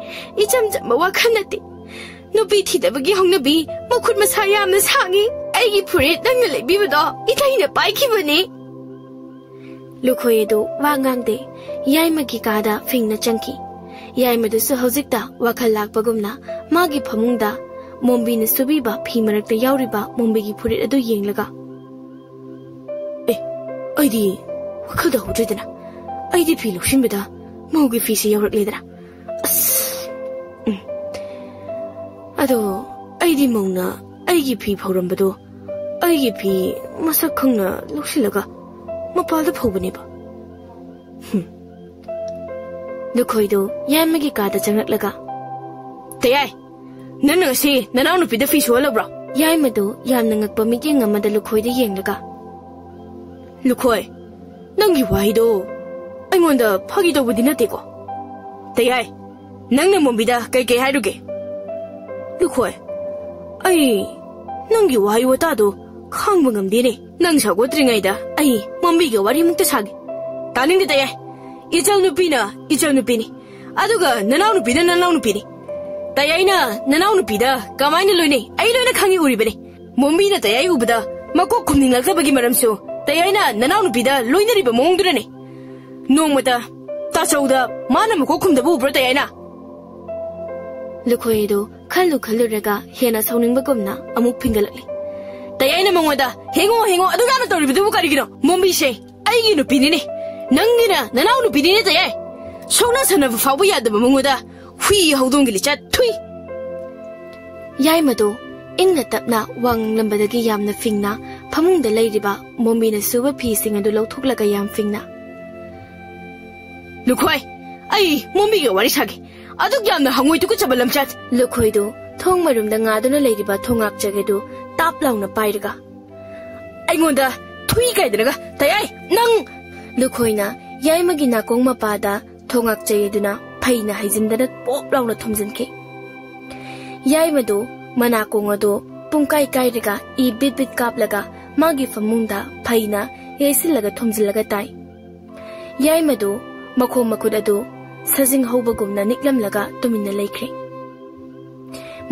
ꯏꯆꯝ ꯆꯝꯕ ꯋꯥꯈꯜ ꯅꯠꯇꯦ꯫ ꯅꯨꯄꯤ ꯊꯤꯗꯕꯒꯤ ꯍꯧꯅꯕꯤ, ꯃꯈꯨꯠ ꯃꯁꯥ ꯌꯥꯝꯅ ꯁꯥꯡꯉꯤ꯫ ꯑꯩꯒꯤ ꯐꯨꯔꯤꯠ ꯅꯪꯅ ꯂꯩꯕꯤꯕꯗꯣ ꯏꯇꯩꯅ ꯄꯥꯏꯈꯤꯕꯅꯤ꯫" ꯂꯨꯈꯣꯏ ꯑꯗꯨ ꯋꯥ ꯉꯥꯡꯗꯦ꯫ ꯌꯥꯏꯃꯒꯤ ꯀꯥꯗ ꯐꯤꯡꯅ ꯆꯪꯈꯤ꯫ ꯌꯥꯏꯃꯗꯨꯁꯨ ꯍꯧꯖꯤꯛꯇ ꯋꯥꯈꯜ ꯂꯥꯛꯄꯒꯨꯝꯅ ꯃꯥꯒꯤ ꯐꯃꯨꯡꯗ ꯃꯣꯝꯕꯤꯅ ꯁꯨꯕꯤꯕ ꯐꯤ ꯃꯔꯛꯇ ꯌꯥꯎꯔꯤꯕ ꯃꯣꯝꯕꯤꯒꯤ ꯐꯨꯔꯤꯠ ꯑꯗꯨ ꯌꯦꯡꯂꯒ, "ꯑꯦ, ꯑꯩꯗꯤ ꯋꯥꯈꯜꯗ ꯍꯧꯗ꯭ꯔꯦꯗꯅ꯫ ꯑꯩꯗꯤ ꯐꯤ ꯂꯧꯁꯤꯟꯕꯗ ꯃꯧꯒꯤ ꯐꯤꯁꯦ ꯌꯥꯎꯔꯛꯂꯦꯗꯅ꯫ ꯑꯁ, ꯎꯝ꯫ ꯑꯗꯣ ꯑꯩꯗꯤ ꯃꯧꯅ ꯑꯩꯒꯤ ꯐꯤ ꯐꯧꯔꯝꯕꯗꯣ ꯑꯩꯒꯤ ꯐꯤ ꯃꯁꯛ ꯈꯪꯅ ꯂꯧꯁꯤꯜꯂꯒ ꯃꯄꯥꯜꯗ ꯐꯧꯕꯅꯦꯕ꯫" ꯍꯨꯝ꯫ ꯂꯨꯈꯣꯏꯗꯨ ꯌꯥꯏꯃꯒꯤ ꯀꯥꯗ ꯆꯪꯂꯛꯂꯒ, "ꯇꯌꯥꯏ, ꯅꯪꯅ ꯉꯁꯤ ꯅꯅꯥꯎꯅꯨꯄꯤꯗ ꯐꯤ ꯁꯨꯍꯜꯂꯕ꯭ꯔꯣ?" ꯌꯥꯏꯃꯗꯨ ꯌꯥꯝꯅ ꯉꯛꯄ ꯃꯤꯠꯌꯦꯡ ꯑꯃꯗ ꯂꯨꯈꯣꯏꯗ ꯌꯦꯡꯂꯒ, "ꯂꯨꯈꯣꯏ, ꯅꯪꯒꯤ ꯋꯥꯍꯩꯗꯣ ꯑꯩꯉꯣꯟꯗ ꯐꯥꯒꯤ ꯇꯧꯕꯗꯤ ꯅꯠꯇꯦꯀꯣ? ꯇꯌꯥꯏ, ꯅꯪꯅ ꯃꯣꯝꯕꯤꯗ ꯀꯩꯀꯩ ꯍꯥꯏꯔꯨꯒꯦ? ꯂꯨꯈꯣꯏ, ꯑꯩ ꯅꯪꯒꯤ ꯋꯥꯍꯩ ꯋꯥꯇꯥꯗꯣ ꯈꯥꯡꯕ ꯉꯝꯗꯦꯅꯦ꯫ ꯅꯪ ꯁꯧꯒꯠꯇ꯭ꯔꯤꯉꯩꯗ ꯑꯩ ꯃꯣꯝꯕꯤꯒ ꯋꯥꯔꯤꯃꯨꯛꯇ ꯁꯥꯒꯦ꯫ ꯇꯥꯅꯤꯡꯗꯦ ꯇꯌꯥꯏ꯫ ꯏꯆꯜ ꯅꯨꯄꯤꯅ ꯏꯆꯜ ꯅꯨꯄꯤꯅꯤ, ꯑꯗꯨꯒ ꯅꯅꯥꯎ ꯅꯨꯄꯤꯅ ꯅꯅꯥꯎ ꯅꯨꯄꯤꯅꯤ꯫ ꯇꯌꯥꯏꯅ ꯅꯅꯥꯎ ꯅꯨꯄꯤꯗ ꯀꯃꯥꯏꯅ ꯂꯣꯏꯅꯩ? ꯑꯩ ꯂꯣꯏꯅ ꯈꯪꯉꯤ, ꯎꯔꯤꯕꯅꯤ꯫ ꯃꯣꯝꯕꯤꯅ ꯇꯌꯥꯏ ꯎꯕꯗ ꯃꯀꯣꯛ ꯈꯨꯝꯅꯤꯡꯂꯛꯇꯕꯒꯤ ꯃꯔꯝꯁꯨ ꯇꯌꯥꯏꯅ ꯅꯅꯥꯎ ꯅꯨꯄꯤꯗ ꯂꯣꯏꯅꯔꯤꯕ ꯃꯑꯣꯡꯗꯨꯅꯅꯤ꯫ ꯅꯣꯡꯃꯇ ꯇꯥꯆꯧꯗ ꯃꯥꯅ ꯃꯀꯣꯛ ꯈꯨꯝꯗꯕ ꯎꯕ꯭ꯔꯣ ꯇꯌꯥꯏꯅ? ꯂꯨꯈꯣꯏ ꯑꯗꯨ ꯈꯜꯂꯨ ꯈꯜꯂꯨꯔꯒ ꯍꯦꯟꯅ ꯁꯥꯎꯅꯤꯡꯕꯒꯨꯝꯅ ꯑꯃꯨꯛ ꯐꯤꯡꯒꯠꯂꯛꯂꯤ꯫ ꯇꯌꯥꯏꯅ ꯃꯉꯣꯟꯗ, "ꯍꯦꯡꯉꯣ, ꯍꯦꯡꯉꯣ, ꯑꯗꯨ ꯌꯥꯝꯅ ꯇꯧꯔꯤꯕꯗꯨꯕꯨ ꯀꯔꯤꯒꯤꯅꯣ? ꯃꯣꯝꯕꯤꯁꯦ ꯑꯩꯒꯤ ꯅꯨꯄꯤꯅꯤꯅꯦ꯫ ꯅꯪꯒꯤꯅ ꯅꯅꯥꯎ ꯅꯨꯄꯤꯅꯤꯅꯦ ꯇꯌꯥꯏ꯫ ꯁꯣꯛꯅ ꯁꯥꯟꯅꯕ ꯐꯥꯎꯕ ꯌꯥꯗꯕ ꯃꯉꯣꯟꯗ ꯍꯨꯏ ꯍꯧꯗꯣꯡꯒꯤ ꯂꯤꯆꯠ, ꯊꯨꯏ!" ꯌꯥꯏꯃꯗꯨ ꯏꯪꯅ ꯇꯞꯅ ꯋꯥ ꯉꯥꯡꯂꯝꯕꯗꯒꯤ ꯌꯥꯝꯅ ꯐꯤꯡꯅ ꯐꯃꯨꯡꯗ ꯂꯩꯔꯤꯕ ꯃꯣꯝꯕꯤꯅ ꯁꯨꯕ ꯐꯤꯁꯤꯡ ꯑꯗꯨ ꯂꯧꯊꯣꯛꯂꯒ ꯌꯥꯝ ꯐꯤꯡꯅ, "ꯂꯨꯈꯣꯏ, ꯑꯩ ꯃꯣꯝꯕꯤꯒ ꯋꯥꯔꯤ ꯁꯥꯒꯦ꯫ ꯑꯗꯨꯛ ꯌꯥꯝꯅ ꯍꯪꯉꯣꯏ ꯇꯨꯀꯠꯆꯕ ꯂꯝꯆꯠ!" ꯂꯨꯈꯣꯏꯗꯨ ꯊꯣꯡ ꯃꯔꯨꯝꯗ ꯉꯥꯗꯨꯅ ꯂꯩꯔꯤꯕ ꯊꯣꯡꯉꯥꯛꯆꯩ ꯑꯗꯨ ꯇꯥꯞ ꯂꯥꯎꯅ ꯄꯥꯏꯔꯒ, "ꯑꯩꯉꯣꯟꯗ ꯊꯨꯏ ꯀꯥꯏꯗꯅꯒ, ꯇꯌꯥꯏ, ꯅꯪ!" ꯂꯨꯈꯣꯏꯅ ꯌꯥꯏꯃꯒꯤ ꯅꯥꯀꯣꯡ ꯃꯄꯥꯗ ꯊꯣꯡꯉꯥꯛꯆꯩ ꯑꯗꯨꯅ ꯐꯩꯅ ꯍꯩꯖꯤꯟꯗꯅ ꯄꯣꯞ ꯂꯥꯎꯅ ꯊꯨꯝꯖꯤꯟꯈꯤ꯫ ꯌꯥꯏꯃꯗꯨ ꯃꯅꯥꯀꯣꯡ ꯑꯗꯨ ꯄꯨꯡꯀꯥꯏ ꯀꯥꯏꯔꯒ ꯏ ꯕꯤꯠ ꯕꯤꯠ ꯀꯥꯞꯂꯒ ꯃꯥꯒꯤ ꯐꯃꯨꯡꯗ ꯐꯩꯅ ꯌꯩꯁꯤꯜꯂꯒ ꯊꯨꯝꯖꯤꯜꯂꯒ ꯇꯥꯏ꯫ ꯌꯥꯏꯃꯗꯨ ꯃꯈꯣꯡ ꯃꯈꯨꯠ ꯑꯗꯨ ꯁꯖꯤꯡ ꯍꯧꯕꯒꯨꯝꯅ ꯅꯤꯛꯂꯝꯂꯒ ꯇꯨꯃꯤꯟꯅ ꯂꯩꯈ꯭ꯔꯦ꯫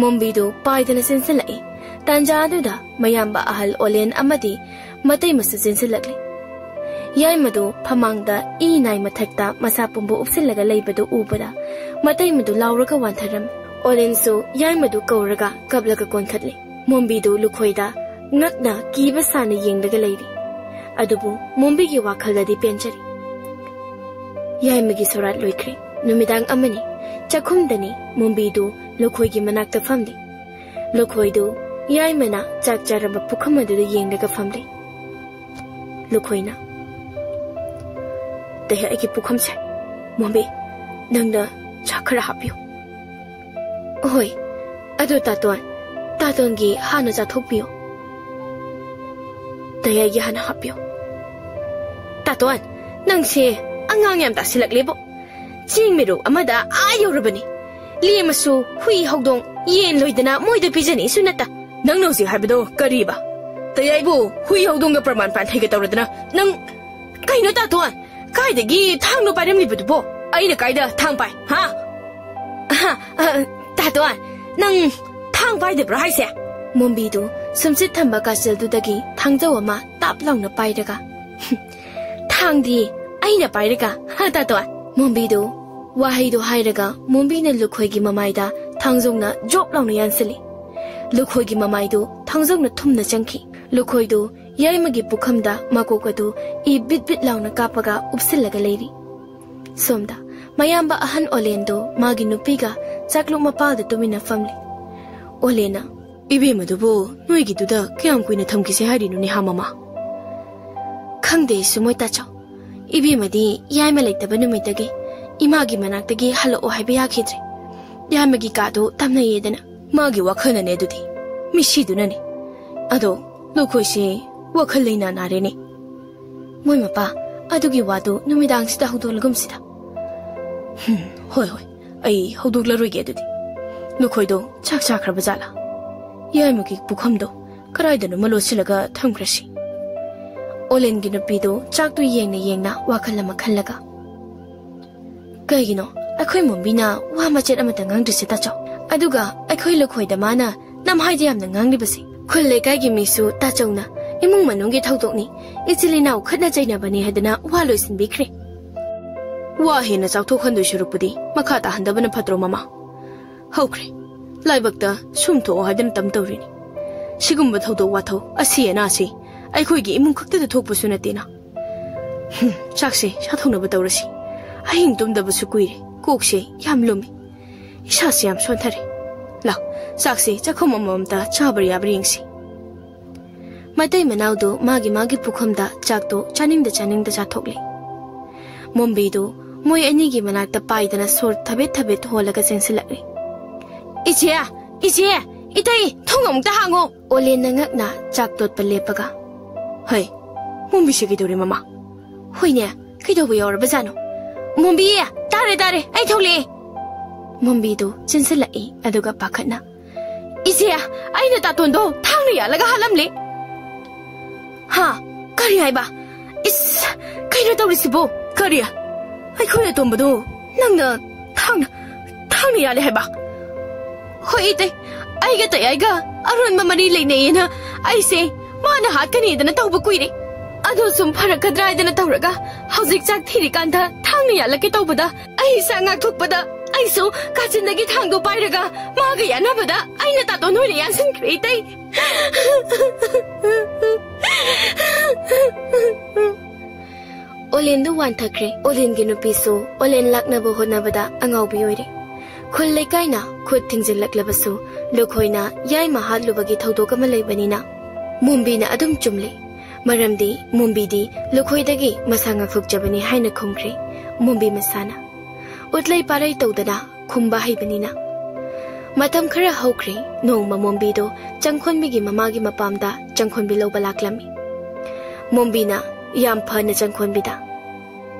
ꯃꯣꯝꯕꯤꯗꯨ ꯄꯥꯏꯗꯅ ꯆꯦꯟꯁꯤꯜꯂꯛꯏ꯫ ꯇꯥꯟꯖꯥ ꯑꯗꯨꯗ ꯃꯌꯥꯝꯕ ꯑꯍꯜ ꯑꯣꯂꯦꯟ ꯑꯃꯗꯤ ꯃꯇꯩꯃꯁꯨ ꯆꯦꯟꯁꯤꯜꯂꯛꯂꯤ꯫ ꯌꯥꯏꯃꯗꯨ ꯐꯃꯥꯡꯗ ꯏ ꯅꯥꯏ ꯃꯊꯛꯇ ꯃꯁꯥ ꯄꯨꯝꯕ ꯎꯞꯁꯤꯜꯂꯒ ꯂꯩꯕꯗꯨ ꯎꯕꯗ ꯃꯇꯩꯃꯗꯨ ꯂꯥꯎꯔꯒ ꯋꯥꯟꯊꯔꯝꯃꯤ꯫ ꯑꯣꯂꯦꯟꯁꯨ ꯌꯥꯏꯃꯗꯨ ꯀꯧꯔꯒ ꯀꯞꯂꯒ ꯀꯣꯟꯈꯠꯂꯤ꯫ ꯃꯣꯝꯕꯤꯗꯨ ꯂꯨꯈꯣꯏꯗ ꯉꯛꯅ ꯀꯤꯕ ꯁꯥꯅ ꯌꯦꯡꯂꯒ ꯂꯩꯔꯤ꯫ ꯑꯗꯨꯕꯨ ꯃꯣꯝꯕꯤꯒꯤ ꯋꯥꯈꯜꯗꯗꯤ ꯄꯦꯟꯖꯔꯤ꯫ ꯌꯥꯏꯃꯒꯤ ꯁꯣꯔꯥꯠ ꯂꯣꯏꯈ꯭ꯔꯦ꯫ ꯅꯨꯃꯤꯗꯥꯡ ꯑꯃꯅꯤ꯫ ꯆꯥꯛꯈꯨꯝꯗꯅꯤ꯫ ꯃꯣꯝꯕꯤꯗꯨ ꯂꯨꯈꯣꯏꯒꯤ ꯃꯅꯥꯛꯇ ꯐꯝꯂꯤ꯫ ꯂꯨꯈꯣꯏꯗꯨ ꯌꯥꯏꯃꯅ ꯆꯥꯛ ꯆꯥꯔꯝꯕ ꯄꯨꯈꯝ ꯑꯗꯨꯗ ꯌꯦꯡꯂꯒ ꯐꯝꯂꯤ꯫ ꯂꯨꯈꯣꯏꯅ, "ꯇꯍꯦ, ꯑꯩꯒꯤ ꯄꯨꯈꯝꯁꯦ꯫ ꯃꯣꯝꯕꯤ, ꯅꯪꯅ ꯆꯥꯛ ꯈꯔ ꯍꯥꯞꯄꯤꯌꯨ꯫" "ꯍꯣꯏ, ꯑꯗꯨ ꯇꯥꯇꯣꯟ, ꯇꯥꯇꯣꯟꯒꯤ ꯍꯥꯟꯅ ꯆꯥꯊꯣꯛꯄꯤꯌꯨ꯫ ꯇꯌꯥꯏꯒꯤ ꯍꯥꯟꯅ ꯍꯥꯞꯄꯤꯌꯨ꯫" ꯑꯇꯣꯟ, ꯅꯪꯁꯦ ꯑꯉꯥꯡ ꯌꯥꯝ ꯇꯥꯁꯤꯜꯂꯛꯂꯦꯕꯣ꯫ ꯆꯦꯡ ꯃꯦꯔꯨꯛ ꯑꯃꯗ ꯑꯥ ꯌꯧꯔꯕꯅꯤ꯫ ꯂꯦꯝꯃꯁꯨ ꯍꯨꯏ ꯍꯧꯗꯣꯡ ꯌꯦꯟ ꯂꯣꯏꯗꯅ ꯃꯣꯏꯗ ꯄꯤꯖꯅꯤꯁꯨ ꯅꯠꯇ꯫ ꯅꯪꯅ ꯍꯧꯖꯤꯛ ꯍꯥꯏꯕꯗꯣ ꯀꯔꯤꯕ? ꯇꯌꯥꯏꯕꯨ ꯍꯨꯏ ꯍꯧꯗꯣꯡꯒ ꯄ꯭ꯔꯃꯥꯟ ꯄꯥꯟꯊꯩꯒ ꯇꯧꯔꯗꯅ ꯅꯪ ꯀꯩꯅꯣ ꯇꯥꯇꯣꯟ? ꯀꯥꯏꯗꯒꯤ ꯊꯥꯡꯅꯣ ꯄꯥꯏꯔꯝꯂꯤꯕꯗꯨꯕꯣ? ꯑꯩꯅ ꯀꯥꯏꯗ ꯊꯥꯡ ꯄꯥꯏ, ꯍꯥ? ꯑꯍ, ꯑ, ꯇꯥꯇꯣꯟ, ꯅꯪ ꯊꯥꯡ ꯄꯥꯏꯗꯕ꯭ꯔꯣ ꯍꯥꯏꯁꯦ? ꯃꯣꯝꯕꯤꯗꯨ ꯁꯨꯝꯆꯤꯠ ꯊꯝꯕ ꯀꯥꯆꯤꯜꯗꯨꯗꯒꯤ ꯊꯥꯡꯖꯧ ꯑꯃ ꯇꯥꯞ ꯂꯥꯎꯅ ꯄꯥꯏꯔꯒ, "ꯊꯥꯡꯗꯤ ꯑꯩꯅ ꯄꯥꯏꯔꯒ, ꯍꯥ, ꯇꯥꯇꯣꯟ?" ꯃꯣꯝꯕꯤꯗꯨ ꯋꯥꯍꯩꯗꯨ ꯍꯥꯏꯔꯒ ꯃꯣꯝꯕꯤꯅ ꯂꯨꯈꯣꯏꯒꯤ ꯃꯃꯥꯏꯗ ꯊꯥꯡꯖꯧꯅ ꯖꯣꯞ ꯂꯥꯎꯅ ꯌꯥꯟꯁꯤꯜꯂꯤ꯫ ꯂꯨꯈꯣꯏꯒꯤ ꯃꯃꯥꯏꯗꯨ ꯊꯥꯡꯖꯧꯅ ꯊꯨꯝꯅ ꯆꯪꯈꯤ꯫ ꯂꯨꯈꯣꯏꯗꯨ ꯌꯥꯏꯃꯒꯤ ꯄꯨꯈꯝꯗ ꯃꯀꯣꯛ ꯑꯗꯨ ꯏ ꯕꯤꯠ ꯕꯤꯠ ꯂꯥꯎꯅ ꯀꯥꯞꯄꯒ ꯎꯞꯁꯤꯜꯂꯒ ꯂꯩꯔꯤ꯫ ꯁꯣꯝꯗ ꯃꯌꯥꯝꯕ ꯑꯍꯟ ꯑꯣꯂꯦꯟꯗꯣ ꯃꯥꯒꯤ ꯅꯨꯄꯤꯒ ꯆꯥꯛꯂꯨꯛ ꯃꯄꯥꯜꯗ ꯇꯨꯃꯤꯟꯅ ꯐꯝꯂꯤ꯫ ꯑꯣꯂꯦꯟꯅ, "ꯏꯕꯦꯝꯃꯗꯨꯕꯨ ꯅꯣꯏꯒꯤꯗꯨꯗ ꯀꯌꯥꯝ ꯀꯨꯏꯅ ꯊꯝꯈꯤꯁꯦ ꯍꯥꯏꯔꯤꯅꯣꯅꯦ, ꯍꯥ ꯃꯃꯥ?" "ꯈꯪꯗꯦ ꯑꯩꯁꯨ, ꯃꯣꯏ ꯇꯥꯆꯧ꯫ ꯏꯕꯦꯝꯃꯗꯤ ꯌꯥꯏꯃ ꯂꯩꯇꯕ ꯅꯨꯃꯤꯠꯇꯒꯤ ꯏꯃꯥꯒꯤ ꯃꯅꯥꯛꯇꯒꯤ ꯍꯜꯂꯛꯑꯣ ꯍꯥꯏꯕ ꯌꯥꯈꯤꯗ꯭ꯔꯦ꯫ ꯌꯥꯏꯃꯒꯤ ꯀꯥꯗꯣ ꯇꯝꯅꯩꯌꯦꯗꯅ꯫ ꯃꯥꯒꯤ ꯋꯥꯈꯜꯅꯅꯦ ꯑꯗꯨꯗꯤ, ꯃꯤꯁꯤꯗꯨꯅꯅꯦ꯫ ꯑꯗꯣ ꯂꯨꯈꯣꯏꯁꯦ ꯋꯥꯈꯜ ꯂꯩꯅꯥ ꯅꯥꯔꯦꯅꯦ꯫ ꯃꯣꯏ ꯃꯄꯥ, ꯑꯗꯨꯒꯤ ꯋꯥꯗꯨ ꯅꯨꯃꯤꯗꯥꯡꯁꯤꯗ ꯍꯧꯗꯣꯛꯂꯒꯨꯝꯁꯤꯗ꯫" "ꯍꯨꯝ, ꯍꯣꯏ, ꯍꯣꯏ, ꯑꯩ ꯍꯧꯗꯣꯛꯂꯔꯣꯏꯒꯦ ꯑꯗꯨꯗꯤ꯫ ꯂꯨꯈꯣꯏꯗꯣ ꯆꯥꯛ ꯆꯥꯈ꯭ꯔꯕ ꯖꯥꯠꯂꯥ? ꯌꯥꯏꯃꯒꯤ ꯄꯨꯈꯝꯗꯣ ꯀꯗꯥꯏꯗꯅꯣꯃ ꯂꯣꯠꯁꯤꯜꯂꯒ ꯊꯝꯈ꯭ꯔꯁꯤ꯫" ꯑꯣꯂꯦꯟꯒꯤ ꯅꯨꯄꯤꯗꯣ ꯆꯥꯛꯇꯨ ꯌꯦꯡꯅ ꯌꯦꯡꯅ ꯋꯥꯈꯜ ꯑꯃ ꯈꯜꯂꯒ, "ꯀꯩꯒꯤꯅꯣ ꯑꯩꯈꯣꯏ ꯃꯣꯝꯕꯤꯅ ꯋꯥ ꯃꯆꯦꯠ ꯑꯃꯇ ꯉꯥꯡꯗ꯭ꯔꯤꯁꯦ, ꯇꯥꯆꯧ? ꯑꯗꯨꯒ ꯑꯩꯈꯣꯏ ꯂꯨꯈꯣꯏꯗ ꯃꯥꯅ ꯅꯝꯍꯥꯏꯗ ꯌꯥꯝꯅ ꯉꯥꯡꯂꯤꯕꯁꯦ? ꯈꯨꯜ ꯂꯩꯀꯥꯏꯒꯤ ꯃꯤꯁꯨ ꯇꯥꯆꯧꯅ ꯏꯃꯨꯡ ꯃꯅꯨꯡꯒꯤ ꯊꯧꯗꯣꯛꯅꯤ, ꯏꯆꯤꯜ ꯏꯅꯥꯎ ꯈꯠꯅ ꯆꯩꯅꯕꯅꯤ ꯍꯥꯏꯗꯅ ꯋꯥ ꯂꯣꯏꯁꯤꯟꯕꯤꯈ꯭ꯔꯦ꯫ ꯋꯥ ꯍꯦꯟꯅ ꯆꯥꯎꯊꯣꯛꯍꯟꯗꯣꯏ ꯁꯔꯨꯛꯄꯨꯗꯤ ꯃꯈꯥ ꯇꯥꯍꯟꯗꯕꯅ ꯐꯠꯇ꯭ꯔꯣ, ꯃꯃꯥ? ꯍꯧꯈ꯭ꯔꯦ꯫ ꯂꯥꯏꯕꯛꯇ ꯁꯨꯝ ꯊꯣꯛꯑꯣ ꯍꯥꯏꯗꯅ ꯇꯝ ꯇꯧꯔꯤꯅꯤ꯫ ꯁꯤꯒꯨꯝꯕ ꯊꯧꯗꯣꯛ ꯋꯥꯊꯣꯛ, ꯑꯁꯤ ꯑꯅꯥꯁꯤ ꯑꯩꯈꯣꯏꯒꯤ ꯏꯃꯨꯡ ꯈꯛꯇꯗ ꯊꯣꯛꯄꯁꯨ ꯅꯠꯇꯦꯅ꯫ ꯍꯨꯝ, ꯆꯥꯛꯁꯦ ꯆꯥꯊꯣꯛꯅꯕ ꯇꯧꯔꯁꯤ꯫ ꯑꯍꯤꯡ ꯇꯨꯝꯗꯕꯁꯨ ꯀꯨꯏꯔꯦ꯫ ꯀꯣꯛꯁꯦ ꯌꯥꯝ ꯂꯨꯝꯃꯤ꯫ ꯏꯁꯥꯁꯦ ꯌꯥꯝ ꯁꯣꯟꯊꯔꯦ꯫ ꯂꯥꯎ, ꯆꯥꯛꯁꯦ ꯆꯥꯛꯈꯨꯝ ꯑꯃꯃꯝꯇ ꯆꯥꯕ꯭ꯔꯥ ꯌꯥꯕ꯭ꯔꯥ ꯌꯦꯡꯁꯤ꯫" ꯃꯇꯩ ꯃꯅꯥꯎꯗꯨ ꯃꯥꯒꯤ ꯃꯥꯒꯤ ꯄꯨꯈꯝꯗ ꯆꯥꯛꯇꯨ ꯆꯥꯅꯤꯡꯗ ꯆꯥꯅꯤꯡꯗ ꯆꯥꯊꯣꯛꯂꯤ꯫ ꯃꯣꯝꯕꯤꯗꯨ ꯃꯣꯏ ꯑꯅꯤꯒꯤ ꯃꯅꯥꯛꯇ ꯄꯥꯏꯗꯅ ꯁꯣꯔ ꯊꯕꯦꯠ ꯊꯕꯦꯠ ꯍꯣꯜꯂꯒ ꯆꯦꯟꯁꯤꯜꯂꯛꯂꯤ꯫ "ꯏꯆꯦ! ꯏꯆꯦ! ꯏꯇꯩ! ꯊꯣꯡ ꯑꯃꯨꯛꯇ ꯍꯥꯡꯉꯣ!" ꯑꯣꯂꯦꯟꯅ ꯉꯛꯅ ꯆꯥꯛ ꯇꯣꯠꯄ ꯂꯦꯞꯄꯒ, "ꯍꯩ, ꯃꯣꯝꯕꯤꯁꯦ ꯀꯩꯗꯧꯔꯦ, ꯃꯃꯥ? ꯍꯣꯏꯅꯦ, ꯀꯩꯗꯧꯕ ꯌꯥꯎꯔꯕꯖꯥꯠꯅꯣ? ꯃꯣꯝꯕꯤ, ꯇꯥꯔꯦ, ꯇꯥꯔꯦ, ꯑꯩ ꯊꯣꯛꯂꯛꯑꯦ꯫ ꯃꯣꯝꯕꯤꯗꯨ ꯆꯦꯟꯁꯤꯜꯂꯛꯏ, ꯑꯗꯨꯒ ꯄꯥꯈꯠꯅ, "ꯏꯆꯦ, ꯑꯩꯅ ꯇꯥꯇꯣꯟꯗꯣ ꯊꯥꯡꯅ ꯌꯥꯜꯂꯒ ꯍꯥꯠꯂꯝꯂꯦ꯫" "ꯍꯥ? ꯀꯔꯤ ꯍꯥꯏꯕ? ꯏꯁ, ꯀꯩꯅꯣ ꯇꯧꯔꯤꯁꯤꯕꯣ?" "ꯀꯔꯤ? ꯑꯩꯈꯣꯏ ꯑꯇꯣꯝꯕꯗꯣ ꯅꯪꯅ ꯊꯥꯡꯅ, ꯊꯥꯡꯅ ꯌꯥꯜꯂꯦ ꯍꯥꯏꯕ?" "ꯍꯣꯏ ꯏꯇꯩ, ꯑꯩꯒ ꯇꯌꯥꯏꯒ ꯑꯔꯣꯟꯕ ꯃꯔꯤ ꯂꯩꯅꯩꯌꯦꯅ ꯑꯩꯁꯦ ꯃꯥꯅ ꯍꯥꯠꯀꯅꯤꯗꯅ ꯇꯧꯕ ꯀꯨꯏꯔꯦ꯫ ꯑꯗꯣ ꯁꯨꯝ ꯐꯔꯛꯀꯗ꯭ꯔꯥ ꯍꯥꯏꯗꯅ ꯇꯧꯔꯒ ꯍꯧꯖꯤꯛ ꯆꯥꯛ ꯊꯤꯔꯤꯀꯥꯟꯗ ꯊꯥꯡꯅ ꯌꯥꯜꯂꯛꯀꯦ ꯇꯧꯕꯗ ꯑꯩ ꯏꯁꯥ ꯉꯥꯛꯊꯣꯛꯄꯗ ꯑꯩꯁꯨ ꯀꯥꯆꯤꯟꯗꯒꯤ ꯊꯥꯡꯗꯣ ꯄꯥꯏꯔꯒ ꯃꯥꯒ ꯌꯥꯅꯕꯗ ꯑꯩꯅ ꯇꯥꯇꯣꯟ ꯑꯣꯏꯅ ꯌꯥꯟꯁꯤꯟꯈ꯭ꯔꯦ ꯏꯇꯩ꯫" ꯑꯣꯂꯦꯟꯗꯨ ꯋꯥꯟꯊꯈ꯭ꯔꯦ꯫ ꯑꯣꯂꯦꯟꯒꯤ ꯅꯨꯄꯤꯁꯨ ꯑꯣꯂꯦꯟ ꯂꯥꯛꯅꯕ ꯍꯣꯠꯅꯕꯗ ꯑꯉꯥꯎꯕꯤ ꯑꯣꯏꯔꯦ꯫ ꯈꯨꯜ ꯂꯩꯀꯥꯏꯅ ꯈꯨꯠ ꯊꯤꯡꯖꯤꯜꯂꯛꯂꯕꯁꯨ ꯂꯨꯈꯣꯏꯅ ꯌꯥꯏꯃ ꯍꯥꯠꯂꯨꯕꯒꯤ ꯊꯧꯗꯣꯛ ꯑꯃ ꯂꯩꯕꯅꯤꯅ ꯃꯣꯝꯕꯤꯅ ꯑꯗꯨꯝ ꯆꯨꯝꯂꯦ꯫ ꯃꯔꯝꯗꯤ ꯃꯣꯝꯕꯤꯗꯤ ꯂꯨꯈꯣꯏꯗꯒꯤ ꯃꯁꯥ ꯉꯥꯛꯊꯣꯛꯆꯕꯅꯤ ꯍꯥꯏꯅ ꯈꯨꯝꯈ꯭ꯔꯦ ꯃꯣꯝꯕꯤ ꯃꯁꯥꯅ꯫ ꯎꯠꯂꯩ ꯄꯥꯔꯩ ꯇꯧꯗꯅ ꯈꯨꯝꯕ ꯍꯩꯕꯅꯤꯅ꯫ ꯃꯇꯝ ꯈꯔ ꯍꯧꯈ꯭ꯔꯦ, ꯅꯣꯡꯃ ꯃꯣꯝꯕꯤꯗꯣ ꯆꯪꯈꯣꯟꯕꯤꯒꯤ ꯃꯃꯥꯒꯤ ꯃꯄꯥꯝꯗ ꯆꯪꯈꯣꯟꯕꯤ ꯂꯧꯕ ꯂꯥꯛꯂꯝꯃꯤ꯫ ꯃꯣꯝꯕꯤꯅ ꯌꯥꯝ ꯐꯅ ꯆꯪꯈꯣꯟꯕꯤꯗ,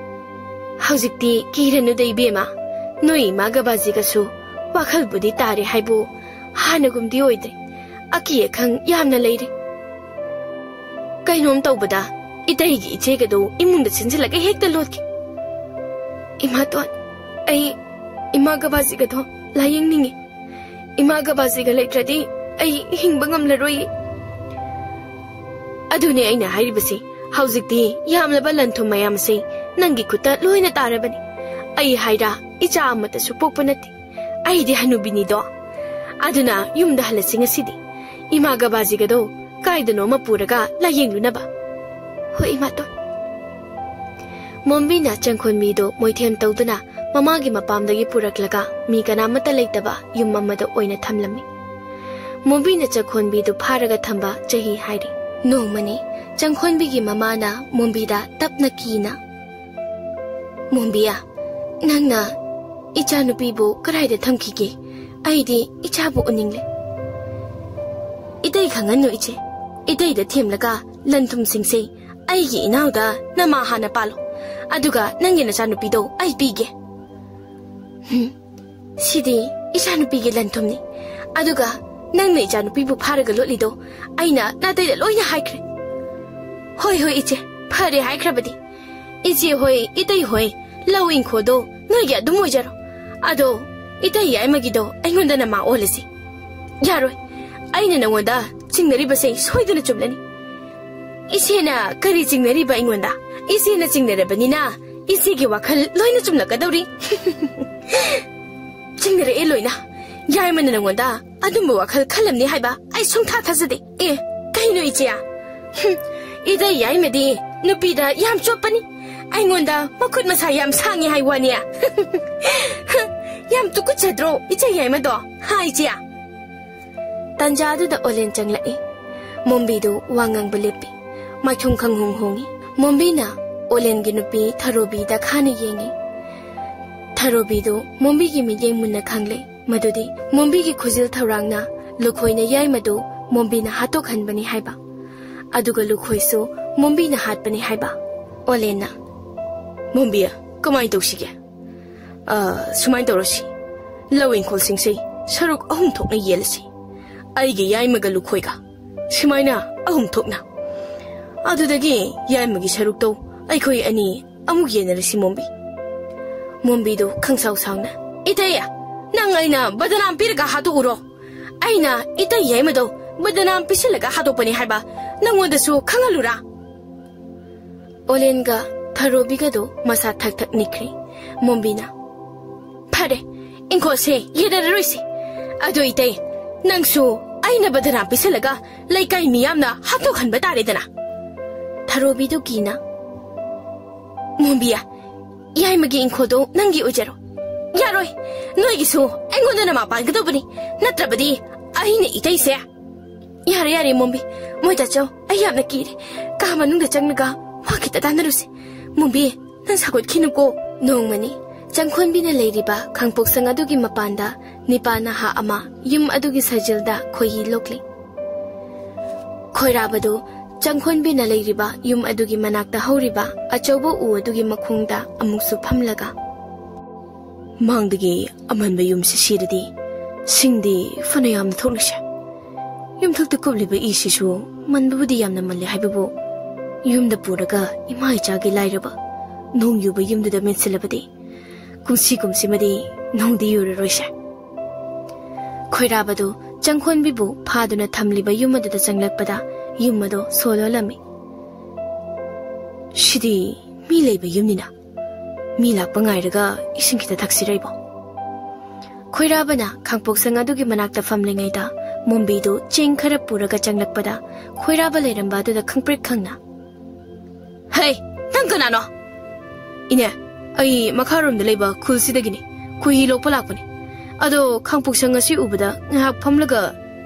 "ꯍꯧꯖꯤꯛꯇꯤ ꯀꯤꯔꯅꯨꯗ ꯏꯕꯦꯝꯃ, ꯅꯣꯏ ꯏꯃꯥꯒ ꯕꯥꯖꯤꯒꯁꯨ ꯋꯥꯈꯜꯕꯨꯗꯤ ꯇꯥꯔꯦ ꯍꯥꯏꯕꯨ ꯍꯥꯟꯅꯒꯨꯝꯗꯤ ꯑꯣꯏꯗ꯭ꯔꯦ꯫ ꯑꯀꯤ ꯑꯈꯪ ꯌꯥꯝꯅ ꯂꯩꯔꯦ꯫ ꯀꯩꯅꯣꯝ ꯇꯧꯕꯗ ꯏꯇꯩꯒꯤ ꯏꯆꯦꯒꯗꯣ ꯏꯃꯨꯡꯗ ꯆꯦꯟꯁꯤꯜꯂꯒ ꯍꯦꯛꯇ ꯂꯣꯠꯈꯤ꯫" "ꯏꯃꯥꯇꯣꯟ, ꯑꯩ ꯏꯃꯥꯒ ꯕꯥꯖꯤꯒꯗꯣ ꯂꯥꯌꯦꯡꯅꯤꯡꯉꯤ꯫ ꯏꯃꯥꯒ ꯕꯥꯖꯤꯒ ꯂꯩꯇ꯭ꯔꯗꯤ ꯑꯩ ꯍꯤꯡꯕ ꯉꯝꯂꯔꯣꯏꯌꯦ꯫" "ꯑꯗꯨꯅꯦ ꯑꯩꯅ ꯍꯥꯏꯔꯤꯕꯁꯦ, ꯍꯧꯖꯤꯛꯇꯤ ꯌꯥꯝꯂꯕ ꯂꯟ ꯊꯨꯝ ꯃꯌꯥꯝꯁꯦ ꯅꯪꯒꯤ ꯈꯨꯠꯇ ꯂꯣꯏꯅ ꯇꯥꯔꯕꯅꯤ꯫ ꯑꯩ ꯍꯥꯏꯔ ꯏꯆꯥ ꯑꯃꯠꯇꯁꯨ ꯄꯣꯛꯄ ꯅꯠꯇꯦ꯫ ꯑꯩꯗꯤ ꯍꯅꯨꯕꯤꯅꯤꯗꯣ꯫ ꯑꯗꯨꯅ ꯌꯨꯝꯗ ꯍꯜꯂꯁꯤ ꯉꯁꯤꯗꯤ꯫ ꯏꯃꯥꯒ ꯕꯥꯖꯤꯒꯗꯣ ꯀꯥꯏꯗꯅꯣꯃ ꯄꯨꯔꯒ ꯂꯥꯌꯦꯡꯂꯨꯅꯕ꯫" "ꯍꯣꯏ, ꯏꯃꯥꯇꯣꯟ꯫" ꯃꯣꯝꯕꯤꯅ ꯆꯪꯈꯣꯟꯕꯤꯗꯨ ꯃꯣꯏꯊꯦꯝ ꯇꯧꯗꯨꯅ ꯃꯃꯥꯒꯤ ꯃꯄꯥꯝꯗꯒꯤ ꯄꯨꯔꯛꯂꯒ ꯃꯤ ꯀꯅꯥꯃꯠꯇ ꯂꯩꯇꯕ ꯌꯨꯝ ꯑꯃꯗ ꯑꯣꯏꯅ ꯊꯝꯂꯝꯃꯤ꯫ ꯃꯣꯝꯕꯤꯅ ꯆꯪꯈꯣꯟꯕꯤꯗꯨ ꯐꯥꯔꯒ ꯊꯝꯕ ꯆꯍꯤ ꯍꯥꯏꯔꯤ꯫ ꯅꯣꯡꯃꯅꯤ ꯆꯪꯈꯣꯟꯕꯤꯒꯤ ꯃꯃꯥꯅ ꯃꯣꯝꯕꯤꯗ ꯇꯞꯅ ꯀꯤꯅ, "ꯃꯣꯝꯕꯤꯌꯥ, ꯅꯪꯅ ꯏꯆꯥꯅꯨꯄꯤꯕꯨ ꯀꯗꯥꯏꯗ ꯊꯝꯈꯤꯒꯦ? ꯑꯩꯗꯤ ꯏꯆꯥꯕꯨ ꯎꯅꯤꯡꯂꯦ꯫" "ꯏꯇꯩ ꯈꯪꯍꯟꯅꯨ ꯏꯆꯦ꯫ ꯏꯇꯩꯗ ꯊꯦꯝꯂꯒ ꯂꯟ ꯊꯨꯝꯁꯤꯡꯁꯦ ꯑꯩꯒꯤ ꯏꯅꯥꯎꯗ ꯅꯃꯥ ꯍꯥꯟꯅ ꯄꯥꯜꯂꯣ, ꯑꯗꯨꯒ ꯅꯪꯒꯤ ꯅꯆꯥꯅꯨꯄꯤꯗꯣ ꯑꯩ ꯄꯤꯒꯦ꯫ ꯍꯨꯝ, ꯁꯤꯗꯤ ꯏꯆꯥꯅꯨꯄꯤꯒꯤ ꯂꯟ ꯊꯨꯝꯅꯤ꯫ ꯑꯗꯨꯒ ꯅꯪꯅ ꯏꯆꯥꯅꯨꯄꯤꯕꯨ ꯐꯥꯔꯒ ꯂꯣꯠꯂꯤꯗꯣ ꯑꯩꯅ ꯅꯥꯇꯩꯗ ꯂꯣꯏꯅ ꯍꯥꯏꯈ꯭ꯔꯦ꯫ ꯍꯣꯏ, ꯍꯣꯏ, ꯏꯆꯦ, ꯐꯔꯦ ꯍꯥꯏꯈ꯭ꯔꯕꯗꯤ꯫ ꯏꯆꯦ ꯍꯣꯏ, ꯏꯇꯩ ꯍꯣꯏ, ꯂꯧ ꯏꯪꯈꯣꯜꯗꯣ ꯅꯣꯏꯒꯤ ꯑꯗꯨꯝ ꯑꯣꯏꯖꯔꯣ꯫ ꯑꯗꯣ ꯏꯇꯩ ꯌꯥꯏꯃꯒꯤꯗꯣ ꯑꯩꯉꯣꯟꯗ ꯅꯃꯥ ꯑꯣꯜꯂꯁꯤ꯫ ꯌꯥꯔꯣꯏ, ꯑꯩꯅ ꯅꯉꯣꯟꯗ ꯆꯤꯡꯅꯔꯤꯕꯁꯦ ꯁꯣꯏꯗꯅ ꯆꯨꯝꯂꯅꯤ꯫ ꯏꯆꯦꯅ ꯀꯔꯤ ꯆꯤꯡꯅꯔꯤꯕ ꯑꯩꯉꯣꯟꯗ? ꯏꯆꯦꯅ ꯆꯤꯡꯅꯔꯕꯅꯤꯅ ꯏꯆꯦꯒꯤ ꯋꯥꯈꯜ ꯂꯣꯏꯅ ꯆꯨꯝꯂꯛꯀꯗꯧꯔꯤ꯫ ꯆꯤꯡꯅꯔꯛꯑꯦ ꯂꯣꯏꯅ꯫ ꯌꯥꯏꯃꯅ ꯅꯉꯣꯟꯗ ꯑꯗꯨꯝꯕ ꯋꯥꯈꯜ ꯈꯜꯂꯝꯅꯤ ꯍꯥꯏꯕ ꯑꯩ ꯁꯨꯡꯊꯥ ꯊꯥꯖꯗꯦ꯫ ꯑꯦ, ꯀꯩꯅꯣ ꯏꯆꯦ? ꯍꯨꯝ, ꯏꯇꯩ ꯌꯥꯏꯃꯗꯤ ꯅꯨꯄꯤꯗ ꯌꯥꯝ ꯆꯣꯞꯄꯅꯤ꯫ ꯑꯩꯉꯣꯟꯗ ꯃꯈꯨꯠ ꯃꯁꯥ ꯌꯥꯝ ꯁꯥꯡꯉꯤ ꯍꯥꯏ ꯋꯥꯅꯤ꯫ ꯌꯥꯝ ꯇꯨꯀꯠꯆꯗ꯭ꯔꯣ ꯏꯆꯦ ꯌꯥꯏꯃꯗꯣ? ꯍꯥ, ꯏꯆꯦ? ꯇꯥꯟꯖꯥꯗꯨꯗ ꯑꯣꯂꯦꯟ ꯆꯪꯂꯛꯏ꯫ ꯃꯣꯝꯕꯤꯗꯨ ꯋꯥ ꯉꯥꯡꯕ ꯂꯦꯞꯄꯤ꯫ ꯃꯥꯏꯊꯣꯡ ꯈꯪꯍꯣꯡ ꯍꯣꯡꯉꯤ꯫ ꯃꯣꯝꯕꯤꯅ ꯑꯣꯂꯦꯟꯒꯤ ꯅꯨꯄꯤ ꯊꯔꯣꯕꯤꯗ ꯈꯥꯅ ꯌꯦꯡꯉꯤ꯫ ꯊꯔꯣꯕꯤꯗꯨ ꯃꯣꯝꯕꯤꯒꯤ ꯃꯤꯠꯌꯦꯡ ꯃꯨꯟꯅ ꯈꯪꯂꯦ꯫ ꯃꯗꯨꯗꯤ ꯃꯣꯝꯕꯤꯒꯤ ꯈꯨꯖꯤꯜ ꯊꯧꯔꯥꯡꯅ ꯂꯨꯈꯣꯏꯅ ꯌꯥꯏꯃꯗꯨ ꯃꯣꯝꯕꯤꯅ ꯍꯥꯠꯇꯣꯛꯍꯟꯕꯅꯤ ꯍꯥꯏꯕ, ꯑꯗꯨꯒ ꯂꯨꯈꯣꯏꯁꯨ ꯃꯣꯝꯕꯤꯅ ꯍꯥꯠꯄꯅꯤ ꯍꯥꯏꯕ꯫ ꯑꯣꯂꯦꯟꯅ, "ꯃꯣꯝꯕꯤ, ꯀꯃꯥꯏꯅ ꯇꯧꯁꯤꯒꯦ? ꯑ, ꯁꯨꯃꯥꯏꯅ ꯇꯧꯔꯁꯤ, ꯂꯧ ꯏꯪꯈꯣꯜꯁꯤꯡꯁꯦ ꯁꯔꯨꯛ ꯑꯍꯨꯝ ꯊꯣꯛꯅ ꯌꯦꯜꯂꯁꯤ, ꯑꯩꯒꯤ ꯌꯥꯏꯃꯒ ꯂꯨꯈꯣꯏꯒ, ꯁꯨꯃꯥꯏꯅ ꯑꯍꯨꯝ ꯊꯣꯛꯅ꯫ ꯑꯗꯨꯗꯒꯤ ꯌꯥꯏꯃꯒꯤ ꯁꯔꯨꯛꯇꯣ ꯑꯩꯈꯣꯏ ꯑꯅꯤ ꯑꯃꯨꯛ ꯌꯦꯟꯅꯔꯁꯤ, ꯃꯣꯝꯕꯤ꯫" ꯃꯣꯝꯕꯤꯗꯨ ꯈꯪꯁꯥꯎ ꯁꯥꯎꯅ, "ꯏꯇꯩ, ꯅꯪ ꯑꯩꯅ ꯕꯗꯅꯥꯝ ꯄꯤꯔꯒ ꯍꯥꯠꯇꯣꯛꯎꯔꯣ? ꯑꯩꯅ ꯏꯇꯩ ꯌꯥꯏꯃꯗꯣ ꯕꯗꯅꯥꯝ ꯄꯤꯁꯤꯜꯂꯒ ꯍꯥꯠꯇꯣꯛꯄꯅꯤ ꯍꯥꯏꯕ ꯅꯪꯉꯣꯟꯗꯁꯨ ꯈꯪꯍꯜꯂꯨꯔꯥ?" ꯑꯣꯂꯦꯟꯒ ꯊꯔꯣꯕꯤꯒꯗꯣ ꯃꯁꯥ ꯊꯛ ꯊꯛ ꯅꯤꯛꯈ꯭ꯔꯦ꯫ ꯃꯣꯝꯕꯤꯅ, "ꯐꯔꯦ, ꯏꯪꯈꯣꯜꯁꯦ ꯌꯦꯟꯅꯔꯔꯣꯏꯁꯤ꯫ ꯑꯗꯨ ꯏꯇꯩ, ꯅꯪꯁꯨ ꯑꯩꯅ ꯕꯗꯅꯥꯝ ꯄꯤꯁꯜꯂꯒ ꯂꯩꯀꯥꯏ ꯃꯤꯌꯥꯝꯅ ꯍꯥꯠꯇꯣꯛꯍꯟꯕ ꯇꯥꯔꯦꯗꯅ꯫" ꯊꯔꯣꯕꯤꯗꯨ ꯀꯤꯅ, "ꯃꯣꯝꯕꯤꯌꯥ, ꯌꯥꯏꯃꯒꯤ ꯏꯪꯈꯣꯜꯗꯣ ꯅꯪꯒꯤ ꯑꯣꯏꯖꯔꯣ꯫" "ꯌꯥꯔꯣꯏ, ꯅꯣꯏꯒꯤꯁꯨ ꯑꯩꯉꯣꯟꯗ ꯅꯃꯥ ꯄꯥꯟꯒꯗꯧꯕꯅꯤ, ꯅꯠꯇ꯭ꯔꯕꯗꯤ ꯑꯩꯅ ꯏꯇꯩꯁꯦ꯫" "ꯌꯥꯔꯦ, ꯌꯥꯔꯦ, ꯃꯣꯝꯕꯤ, ꯃꯣꯏ ꯇꯥꯆꯧ, ꯑꯩ ꯌꯥꯝꯅ ꯀꯤꯔꯦ꯫ ꯀꯥ ꯃꯅꯨꯡꯗ ꯆꯪꯂꯒ ꯋꯥ ꯈꯤꯇ ꯇꯥꯟꯅꯔꯨꯁꯦ꯫ ꯃꯣꯝꯕꯤ, ꯅꯪ ꯁꯥꯎꯒꯠꯈꯤꯅꯨꯀꯣ꯫" ꯅꯣꯡꯃꯅꯤ ꯆꯪꯈꯣꯟꯕꯤꯅ ꯂꯩꯔꯤꯕ ꯈꯥꯡꯄꯣꯛꯁꯪ ꯑꯗꯨꯒꯤ ꯃꯄꯥꯟꯗ ꯅꯤꯄꯥ ꯅꯍꯥ ꯑꯃ ꯌꯨꯝ ꯑꯗꯨꯒꯤ ꯁꯥꯖꯤꯜꯗ ꯈꯣꯏꯍꯤ ꯂꯣꯛꯂꯤ꯫ ꯈꯣꯏꯔꯥꯕꯗꯨ ꯆꯪꯈꯣꯟꯕꯤꯅ ꯂꯩꯔꯤꯕ ꯌꯨꯝ ꯑꯗꯨꯒꯤ ꯃꯅꯥꯛꯇ ꯍꯧꯔꯤꯕ ꯑꯆꯧꯕ ꯎ ꯑꯗꯨꯒꯤ ꯃꯈꯣꯡꯗ ꯑꯃꯨꯛꯁꯨ ꯐꯝꯂꯒ, "ꯃꯥꯡꯗꯒꯤ ꯑꯃꯟꯕ ꯌꯨꯝꯁꯤ ꯁꯤꯔꯗꯤ ꯁꯤꯡꯗꯤ ꯐꯅ ꯌꯥꯝꯅ ꯊꯣꯛꯅꯁꯦ꯫ ꯌꯨꯝꯊꯛꯇ ꯀꯨꯞꯂꯤꯕ ꯏꯁꯤꯁꯨ ꯃꯟꯕꯕꯨꯗꯤ ꯌꯥꯝꯅ ꯃꯜꯂꯦ ꯍꯥꯏꯕꯕꯨ, ꯌꯨꯝꯗ ꯄꯨꯔꯒ ꯏꯃꯥ ꯏꯆꯥꯒꯤ ꯂꯥꯏꯔꯕ ꯅꯣꯡ ꯌꯨꯕ ꯌꯨꯝꯗꯨꯗ ꯃꯦꯠꯁꯤꯜꯂꯕꯗꯤ ꯀꯨꯝꯁꯤ ꯀꯨꯝꯁꯤꯃꯗꯤ ꯅꯣꯡꯗꯤ ꯌꯨꯔꯔꯣꯏꯁꯦ꯫" ꯈꯣꯏꯔꯥꯕꯗꯨ ꯆꯪꯈꯣꯟꯕꯤꯕꯨ ꯐꯥꯗꯨꯅ ꯊꯝꯂꯤꯕ ꯌꯨꯝ ꯑꯗꯨꯗ ꯆꯪꯂꯛꯄꯗ ꯌꯨꯝ ꯑꯗꯣ ꯁꯣ ꯂꯣꯜꯂꯝꯃꯤ꯫ "ꯁꯤꯗꯤ ꯃꯤ ꯂꯩꯕ ꯌꯨꯝꯅꯤꯅ, ꯃꯤ ꯂꯥꯛꯄ ꯉꯥꯏꯔꯒ ꯏꯁꯤꯡ ꯈꯤꯇ ꯊꯛꯁꯤꯔ ꯏꯕꯣ?" ꯈꯣꯏꯔꯥꯕꯅ ꯈꯥꯡꯄꯣꯛꯁꯪ ꯑꯗꯨꯒꯤ ꯃꯅꯥꯛꯇ ꯐꯝꯂꯤꯉꯩꯗ ꯃꯣꯝꯕꯤꯗꯨ ꯆꯦꯡ ꯈꯔ ꯄꯨꯔꯒ ꯆꯪꯂꯛꯄꯗ ꯈꯣꯏꯔꯥꯕ ꯂꯩꯔꯝꯕ ꯑꯗꯨꯗ ꯈꯪꯄ꯭ꯔꯤꯛ ꯈꯪꯅ, "ꯍꯩ, ꯅꯪ ꯀꯅꯥꯅꯣ?" "ꯏꯅꯦ, ꯑꯩ ꯃꯈꯥꯔꯣꯝꯗ ꯂꯩꯕ ꯈꯨꯜꯁꯤꯗꯒꯤꯅꯤ꯫ ꯈꯣꯏꯍꯤ ꯂꯣꯛꯄ ꯂꯥꯛꯄꯅꯤ꯫ ꯑꯗꯣ ꯈꯥꯡꯄꯣꯛꯁꯪ ꯑꯁꯤ ꯎꯕꯗ ꯉꯥꯏꯍꯥꯛ ꯐꯝꯂꯒ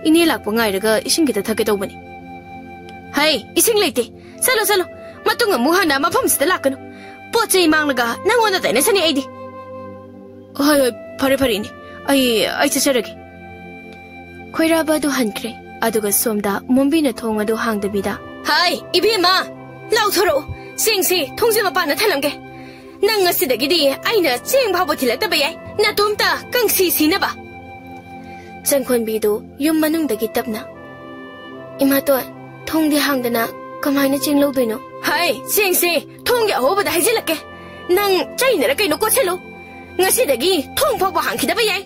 ꯏꯅꯦ ꯂꯥꯛꯄ ꯉꯥꯏꯔꯒ ꯏꯁꯤꯡ ꯈꯤꯇ ꯊꯛꯀꯦ ꯇꯧꯕꯅꯤ꯫" "ꯍꯩ, ꯏꯁꯤꯡ ꯂꯩꯇꯦ꯫ ꯆꯠꯂꯣ, ꯆꯠꯂꯣ꯫ ꯃꯇꯨꯡ ꯑꯃꯨꯛ ꯍꯟꯅ ꯃꯐꯝꯁꯤꯗ ꯂꯥꯛꯀꯅꯨ꯫ ꯄꯣꯠ ꯆꯩ ꯃꯥꯡꯂꯒ ꯅꯪꯉꯣꯟꯗ ꯇꯥꯏꯅꯁꯅꯤ ꯑꯩꯗꯤ꯫" "ꯍꯣꯏ, ꯍꯣꯏ, ꯐꯔꯦ, ꯐꯔꯦ, ꯏꯅꯦ꯫ ꯑꯩ, ꯑꯩ ꯆꯠꯆꯔꯒꯦ꯫" ꯈꯣꯏꯔꯥꯕ ꯑꯗꯨ ꯍꯟꯈ꯭ꯔꯦ꯫ ꯑꯗꯨꯒ ꯁꯣꯝꯗ ꯃꯣꯝꯕꯤꯅ ꯊꯣꯡ ꯑꯗꯨ ꯍꯥꯡꯗꯕꯤꯗ, "ꯍꯥꯏ, ꯏꯕꯦꯝꯃ, ꯂꯥꯎꯊꯣꯔꯛꯎ꯫ ꯆꯦꯡꯁꯦ ꯊꯣꯡꯁꯦ ꯃꯄꯥꯟꯗ ꯊꯜꯂꯝꯒꯦ꯫ ꯅꯪ ꯉꯁꯤꯗꯒꯤꯗꯤ ꯑꯩꯅ ꯆꯦꯡ ꯐꯥꯎꯕ ꯊꯤꯜꯂꯛꯇꯕ ꯌꯥꯏ, ꯅꯇꯣꯝꯇ ꯀꯪꯁꯤ ꯁꯤꯅꯕ꯫" ꯆꯪꯈꯣꯟꯕꯤꯗꯨ ꯌꯨꯝ ꯃꯅꯨꯡꯗꯒꯤ ꯇꯞꯅ, "ꯏꯃꯥꯇꯣꯟ, ꯊꯣꯡꯗꯤ ꯍꯥꯡꯗꯅ ꯀꯃꯥꯏꯅ ꯆꯦꯡ ꯂꯧꯗꯣꯏꯅꯣ?" "ꯍꯥꯏ, ꯆꯦꯡꯁꯦ ꯊꯣꯡꯒꯤ ꯑꯍꯧꯕꯗ ꯍꯩꯖꯤꯜꯂꯛꯀꯦ꯫ ꯅꯪ ꯆꯩꯅꯔ ꯀꯩꯅꯣ ꯀꯣꯠꯁꯤꯜꯂꯨ꯫ ꯉꯁꯤꯗꯒꯤ ꯊꯣꯡ ꯐꯥꯎꯕ ꯍꯥꯡꯈꯤꯗꯕ ꯌꯥꯏ꯫"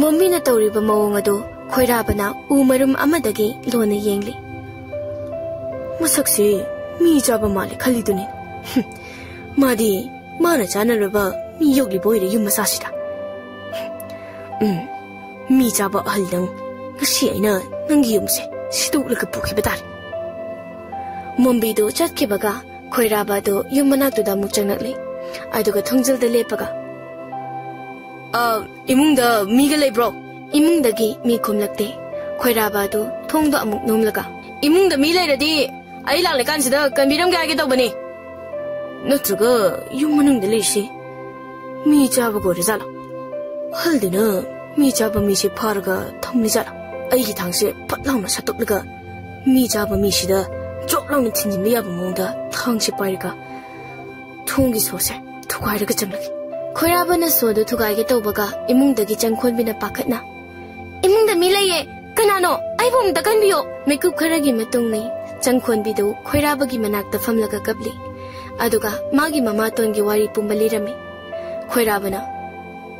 ꯃꯣꯝꯕꯤꯅ ꯇꯧꯔꯤꯕ ꯃꯑꯣꯡ ꯑꯗꯨ ꯈꯣꯏꯔꯥꯕꯅ ꯎ ꯃꯔꯨꯝ ꯑꯃꯗꯒꯤ ꯂꯣꯟꯅ ꯌꯦꯡꯂꯤ꯫ "ꯃꯁꯛꯁꯤ ꯃꯤ ꯆꯥꯕ ꯃꯥꯜꯂꯦ ꯈꯜꯂꯤꯗꯨꯅꯤ꯫ ꯍꯨꯝ, ꯃꯥꯗꯤ ꯃꯥꯅ ꯆꯥꯅꯔꯕ ꯃꯤ ꯌꯣꯛꯂꯤꯕ ꯑꯣꯏꯔꯦ ꯌꯨꯝ ꯃꯆꯥꯁꯤꯗ꯫ ꯎꯝ, ꯃꯤ ꯆꯥꯕ ꯑꯍꯜꯗꯪ ꯉꯁꯤ ꯑꯩꯅ ꯅꯪꯒꯤ ꯌꯨꯝꯁꯦ ꯁꯤꯗꯣꯛꯂꯒ ꯄꯨꯈꯤꯕ ꯇꯥꯔꯦ꯫" ꯃꯣꯝꯕꯤꯗꯨ ꯆꯠꯈꯤꯕꯒ ꯈꯣꯏꯔꯥꯕ ꯑꯗꯨ ꯌꯨꯝ ꯃꯅꯥꯛꯇꯨꯗ ꯑꯃꯨꯛ ꯆꯪꯂꯛꯂꯤ꯫ ꯑꯗꯨꯒ ꯊꯣꯡꯖꯤꯜꯗ ꯂꯦꯞꯄꯒ, "ꯑ, ꯏꯃꯨꯡꯗ ꯃꯤꯒ ꯂꯩꯕ꯭ꯔꯣ?" ꯏꯃꯨꯡꯗꯒꯤ ꯃꯤ ꯈꯨꯝꯂꯛꯇꯦ꯫ ꯈꯣꯏꯔꯥꯕ ꯑꯗꯨ ꯊꯣꯡꯗꯣ ꯑꯃꯨꯛ ꯅꯣꯝꯂꯒ, "ꯏꯃꯨꯡꯗ ꯃꯤ ꯂꯩꯔꯗꯤ ꯑꯩ ꯂꯥꯛꯂꯤꯀꯥꯟꯁꯤꯗ ꯀꯟꯕꯤꯔꯝꯒꯦ ꯍꯥꯏꯒꯦ ꯇꯧꯕꯅꯤ꯫ ꯅꯠꯇ꯭ꯔꯒ ꯌꯨꯝ ꯃꯅꯨꯡꯗ ꯂꯩꯔꯤꯁꯤ ꯃꯤ ꯆꯥꯕꯒ ꯑꯣꯏꯔꯖꯥꯠꯂꯣ? ꯑꯍꯜꯗꯨꯅ ꯃꯤ ꯆꯥꯕ ꯃꯤꯁꯦ ꯐꯥꯔꯒ ꯊꯝꯂꯤꯖꯥꯠꯂꯣ? ꯑꯩꯒꯤ ꯊꯥꯡꯁꯦ ꯐꯠ ꯂꯥꯎꯅ ꯁꯠꯇꯣꯛꯂꯒ ꯃꯤ ꯆꯥꯕ ꯃꯤꯁꯤꯗ ꯆꯣꯞ ꯂꯥꯎꯅ ꯊꯤꯟꯖꯤꯟꯕ ꯌꯥꯕ ꯃꯑꯣꯡꯗ ꯊꯥꯡꯁꯦ ꯄꯥꯏꯔꯒ ꯊꯣꯡꯒꯤ ꯁꯣꯁꯦ ꯊꯨꯒꯥꯏꯔꯒ ꯆꯪꯂꯛꯏ꯫ ꯈꯣꯏꯔꯥꯕꯅ ꯁꯣꯗꯨ ꯊꯨꯒꯥꯏꯒꯦ ꯇꯧꯕꯒ ꯏꯃꯨꯡꯗꯒꯤ ꯆꯪꯈꯣꯟꯕꯤꯅ ꯄꯥꯈꯠꯅ, "ꯏꯃꯨꯡꯗ ꯃꯤ ꯂꯩꯌꯦ, ꯀꯅꯥꯅꯣ? ꯑꯩꯕꯨ ꯑꯃꯨꯛꯇ ꯀꯟꯕꯤꯌꯣ!" ꯃꯤꯀꯨꯞ ꯈꯔꯒꯤ ꯃꯇꯨꯡꯅꯤ ꯆꯪꯈꯣꯟꯕꯤꯗꯨ ꯈꯣꯏꯔꯥꯕꯒꯤ ꯃꯅꯥꯛꯇ ꯐꯝꯂꯒ ꯀꯞꯂꯤ꯫ ꯑꯗꯨꯒ ꯃꯥꯒꯤ ꯃꯃꯥꯇꯣꯟꯒꯤ ꯋꯥꯔꯤ ꯄꯨꯝꯕ ꯂꯤꯔꯝꯃꯤ꯫ ꯈꯣꯏꯔꯥꯕꯅ,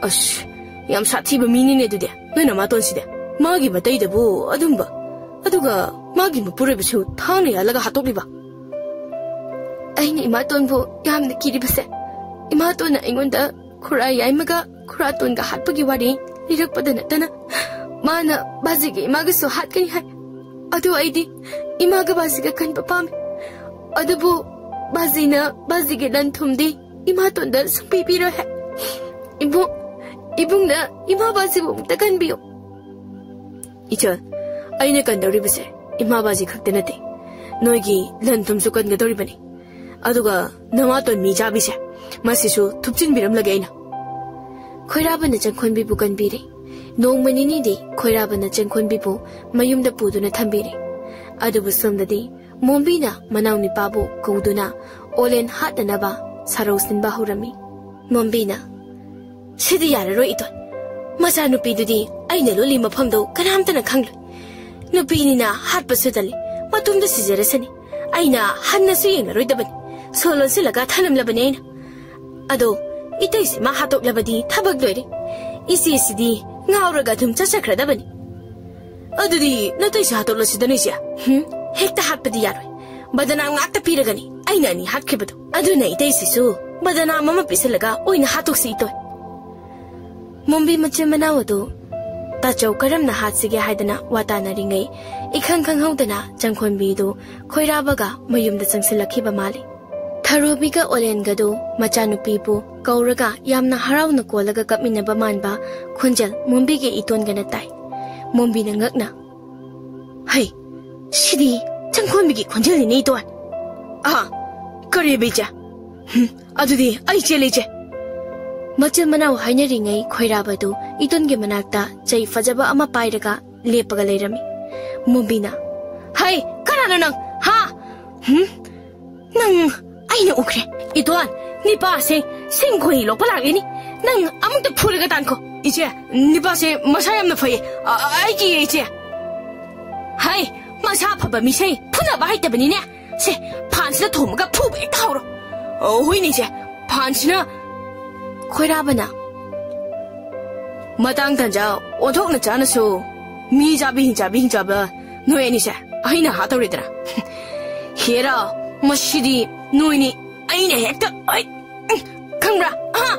"ꯑꯁ, ꯌꯥꯝ ꯁꯥꯊꯤꯕ ꯃꯤꯅꯤꯅꯦ ꯑꯗꯨꯗꯤ, ꯅꯣꯏ ꯅꯃꯥꯇꯣꯟꯁꯤꯗꯤ꯫ ꯃꯥꯒꯤ ꯃꯇꯩꯗꯕꯨ ꯑꯗꯨꯝꯕ, ꯑꯗꯨꯒ ꯃꯥꯒꯤ ꯃꯄꯨꯔꯣꯏꯕꯁꯨ ꯊꯥꯡꯅ ꯌꯥꯜꯂꯒ ꯍꯥꯠꯇꯣꯛꯂꯤꯕ?" ꯑꯩꯅ ꯏꯃꯥꯇꯣꯟꯕꯨ ꯌꯥꯝꯅ ꯀꯤꯔꯤꯕꯁꯦ, ꯏꯃꯥꯇꯣꯟꯅ ꯑꯩꯉꯣꯟꯗ ꯈꯨꯔꯥ ꯌꯥꯏꯃꯒ ꯈꯨꯔꯥꯇꯣꯟꯒ ꯍꯥꯠꯄꯒꯤ ꯋꯥꯔꯤ ꯂꯤꯔꯛꯄꯗ ꯅꯠꯇꯅ, ꯃꯥꯅ ꯕꯥꯖꯤꯒ ꯏꯃꯥꯒꯁꯨ ꯍꯥꯠꯀꯅꯤ ꯍꯥꯏ꯫ ꯑꯗꯨ ꯑꯩꯗꯤ ꯏꯃꯥꯒ ꯕꯥꯖꯤꯒ ꯀꯟꯕ ꯄꯥꯝꯃꯤ꯫ ꯑꯗꯨꯕꯨ ꯕꯥꯖꯤꯅ ꯕꯥꯖꯤꯒꯤ ꯂꯟ ꯊꯨꯝꯗꯤ ꯏꯃꯥꯇꯣꯟꯗ ꯁꯨꯡꯄꯤ ꯄꯤꯔꯣꯏ ꯍꯥꯏ꯫ ꯏꯕꯨꯡ, ꯏꯕꯨꯡꯅ ꯏꯃꯥ ꯕꯥꯖꯤꯕꯨ ꯑꯃꯨꯛꯇ ꯀꯟꯕꯤꯌꯨ꯫ ꯏꯆꯜ, ꯑꯩꯅ ꯀꯟꯗꯧꯔꯤꯕꯁꯦ ꯏꯃꯥ ꯕꯥꯖꯤ ꯈꯛꯇ ꯅꯠꯇꯦ, ꯅꯣꯏꯒꯤ ꯂꯟ ꯊꯨꯝꯁꯨ ꯀꯟꯒꯗꯧꯔꯤꯕꯅꯤ꯫ ꯑꯗꯨꯒ ꯅꯃꯥꯇꯣꯟ ꯃꯤ ꯆꯥꯕꯤꯁꯦ, ꯃꯁꯤꯁꯨ ꯊꯨꯞꯆꯤꯟꯕꯤꯔꯝꯂꯒꯦ ꯑꯩꯅ꯫ ꯈꯣꯏꯔꯥꯕꯅ ꯆꯪꯈꯣꯟꯕꯤꯕꯨ ꯀꯟꯕꯤꯔꯦ꯫ ꯅꯣꯡꯃ ꯅꯤꯅꯤꯗꯤ ꯈꯣꯏꯔꯥꯕꯅ ꯆꯪꯈꯣꯟꯕꯤꯕꯨ ꯃꯌꯨꯝꯗ ꯄꯨꯗꯨꯅ ꯊꯝꯕꯤꯔꯦ꯫ ꯑꯗꯨꯕꯨ ꯁꯣꯝꯗꯗꯤ ꯃꯣꯝꯕꯤꯅ ꯃꯅꯥꯎꯅꯤꯄꯥꯕꯨ ꯀꯧꯗꯨꯅ ꯑꯣꯂꯦꯟ ꯍꯥꯠꯅꯅꯕ ꯁꯥꯔꯧ ꯁꯤꯟꯕ ꯍꯧꯔꯝꯃꯤ꯫ ꯃꯣꯝꯕꯤꯅ, "ꯁꯤꯗꯤ ꯌꯥꯔꯔꯣꯏ ꯏꯇꯣꯟ꯫ ꯃꯆꯥꯅꯨꯄꯤꯗꯨꯗꯤ ꯑꯩꯅ ꯂꯣꯜꯂꯤ ꯃꯐꯝꯗꯣ ꯀꯅꯥꯝꯇꯅ ꯈꯪꯂꯣꯏ꯫ ꯅꯨꯄꯤꯅꯤꯅ ꯍꯥꯠꯄꯁꯨ ꯇꯜꯂꯤ, ꯃꯇꯣꯝꯗ ꯁꯤꯖꯔꯁꯅꯤ꯫ ꯑꯩꯅ ꯍꯟꯅꯁꯨ ꯌꯦꯡꯂꯔꯣꯏꯗꯕꯅꯤ꯫ ꯁꯣ ꯂꯣꯟꯁꯤꯜꯂꯒ ꯊꯅꯝꯂꯕꯅꯤ ꯑꯩꯅ꯫ ꯑꯗꯣ ꯏꯇꯩꯁꯤ ꯃꯥ ꯍꯥꯠꯇꯣꯛꯂꯕꯗꯤ ꯊꯕꯛ ꯂꯣꯏꯔꯦ꯫ ꯏꯆꯦꯁꯤꯗꯤ ꯉꯥꯎꯔꯒ ꯑꯗꯨꯝ ꯆꯠꯆꯈ꯭ꯔꯗꯕꯅꯤ꯫ ꯑꯗꯨꯗꯤ ꯅꯇꯩꯁꯤ ꯍꯥꯠꯇꯣꯛꯂꯁꯤꯗꯅ ꯏꯆꯦ꯫ ꯍꯨꯝ, ꯍꯦꯛꯇ ꯍꯥꯠꯄꯗꯤ ꯌꯥꯔꯣꯏ꯫ ꯕꯗꯅꯥꯝ ꯉꯥꯛꯇ ꯄꯤꯔꯒꯅꯤ ꯑꯩꯅ ꯑꯅꯤ ꯍꯥꯠꯈꯤꯕꯗꯣ꯫ ꯑꯗꯨꯅ ꯏꯇꯩꯁꯤꯁꯨ ꯕꯗꯅꯥꯝ ꯑꯃ ꯄꯤꯁꯜꯂꯒ ꯑꯣꯏꯅ ꯍꯥꯠꯇꯣꯛꯁꯤ ꯏꯇꯣꯟ꯫" ꯃꯣꯝꯕꯤ ꯃꯆꯤꯟ ꯃꯅꯥꯎ ꯑꯗꯨ ꯇꯥꯆꯧ ꯀꯔꯝꯅ ꯍꯥꯠꯁꯤꯒꯦ ꯍꯥꯏꯗꯅ ꯋꯥ ꯇꯥꯅꯔꯤꯉꯩ, ꯏꯈꯪ ꯈꯪꯍꯧꯗꯅ ꯆꯪꯈꯣꯟꯕꯤꯗꯨ ꯈꯣꯏꯔꯥꯕꯒ ꯃꯌꯨꯝꯗ ꯆꯪꯁꯤꯜꯂꯛꯈꯤꯕ ꯃꯥꯜꯂꯤ꯫ ꯊꯔꯣꯕꯤꯒ ꯑꯣꯂꯦꯟꯒꯗꯨ ꯃꯆꯥꯅꯨꯄꯤꯕꯨ ꯀꯧꯔꯒ ꯌꯥꯝꯅ ꯍꯔꯥꯎꯅ ꯀꯣꯜꯂꯒ ꯀꯞꯃꯤꯟꯅꯕ ꯃꯥꯟꯕ ꯈꯣꯟꯖꯦꯜ ꯃꯣꯝꯕꯤꯒꯤ ꯏꯇꯣꯟꯒꯅ ꯇꯥꯏ꯫ ꯃꯣꯝꯕꯤꯅ ꯉꯛꯅ, "ꯍꯩ, ꯁꯤꯗꯤ ꯆꯪꯈꯣꯟꯕꯤꯒꯤ ꯈꯣꯟꯖꯦꯜꯅꯤꯅꯦ ꯏꯇꯣꯟ꯫ ꯑꯥ, ꯀꯔꯤꯕ ꯏꯆꯦ? ꯍꯨꯝ, ꯑꯗꯨꯗꯤ ꯑꯩ ꯆꯦꯜꯂꯦ ꯏꯆꯦ꯫" ꯃꯆꯤꯟ ꯃꯅꯥꯎ ꯍꯥꯏꯅꯔꯤꯉꯩ ꯈꯣꯏꯔꯥꯕꯗꯨ ꯏꯇꯣꯟꯒꯤ ꯃꯅꯥꯛꯇ ꯆꯩ ꯐꯖꯕ ꯑꯃ ꯄꯥꯏꯔꯒ ꯂꯦꯞꯄꯒ ꯂꯩꯔꯝꯃꯤ꯫ ꯃꯣꯝꯕꯤꯅ, ꯍꯩ, ꯀꯅꯥꯅꯣ ꯅꯪ? ꯍꯥ? ꯍꯨꯝ? ꯅꯪ, ꯑꯩꯅ ꯎꯈ꯭ꯔꯦ꯫ ꯏꯇꯣꯟ, ꯅꯤꯄꯥꯁꯦ ꯁꯤꯡ ꯈꯣꯏ ꯂꯣꯛꯄ ꯂꯥꯛꯂꯤꯅꯤ꯫ ꯅꯪ ꯑꯃꯨꯛꯇ ꯐꯨꯔꯒ ꯇꯥꯟꯈꯣ꯫ ꯏꯆꯦ, ꯅꯤꯄꯥꯁꯦ ꯃꯁꯥ ꯌꯥꯝꯅ ꯐꯩꯌꯦ꯫ ꯑ, ꯑꯩꯒꯤ ꯏꯆꯦ꯫ ꯍꯩ, ꯃꯁꯥ ꯐꯕ ꯃꯤꯁꯦ ꯐꯨꯅꯕ ꯍꯩꯇꯕꯅꯤꯅꯦ꯫ ꯁꯦ, ꯐꯥꯟꯁꯤꯗ ꯊꯣꯝꯃꯒ ꯐꯨꯕ ꯍꯦꯛꯇ ꯍꯧꯔꯣ꯫ ꯑ, ꯍꯣꯏꯅꯦ ꯏꯆꯦ, ꯐꯥꯟꯁꯤꯅ꯫ ꯈꯣꯏꯔꯥꯕꯅ, ꯃꯇꯥꯡ ꯇꯟꯖꯥ ꯑꯣꯟꯊꯣꯛꯅ ꯆꯥꯅꯁꯨ ꯃꯤ ꯆꯥꯕꯤ ꯍꯤꯡ ꯆꯥꯕꯤ ꯍꯤꯡ ꯆꯥꯕ ꯅꯣꯏ ꯑꯅꯤꯁꯦ ꯑꯩꯅ ꯍꯥꯠꯇꯧꯔꯦꯗꯅ꯫ ꯍꯦꯔꯥ, ꯃꯁꯤꯗꯤ ꯅꯣꯏꯅꯤ ꯑꯩꯅ ꯍꯦꯛꯇ, ꯑꯩ, ꯈꯪꯕ꯭ꯔꯥ? ꯑꯥ,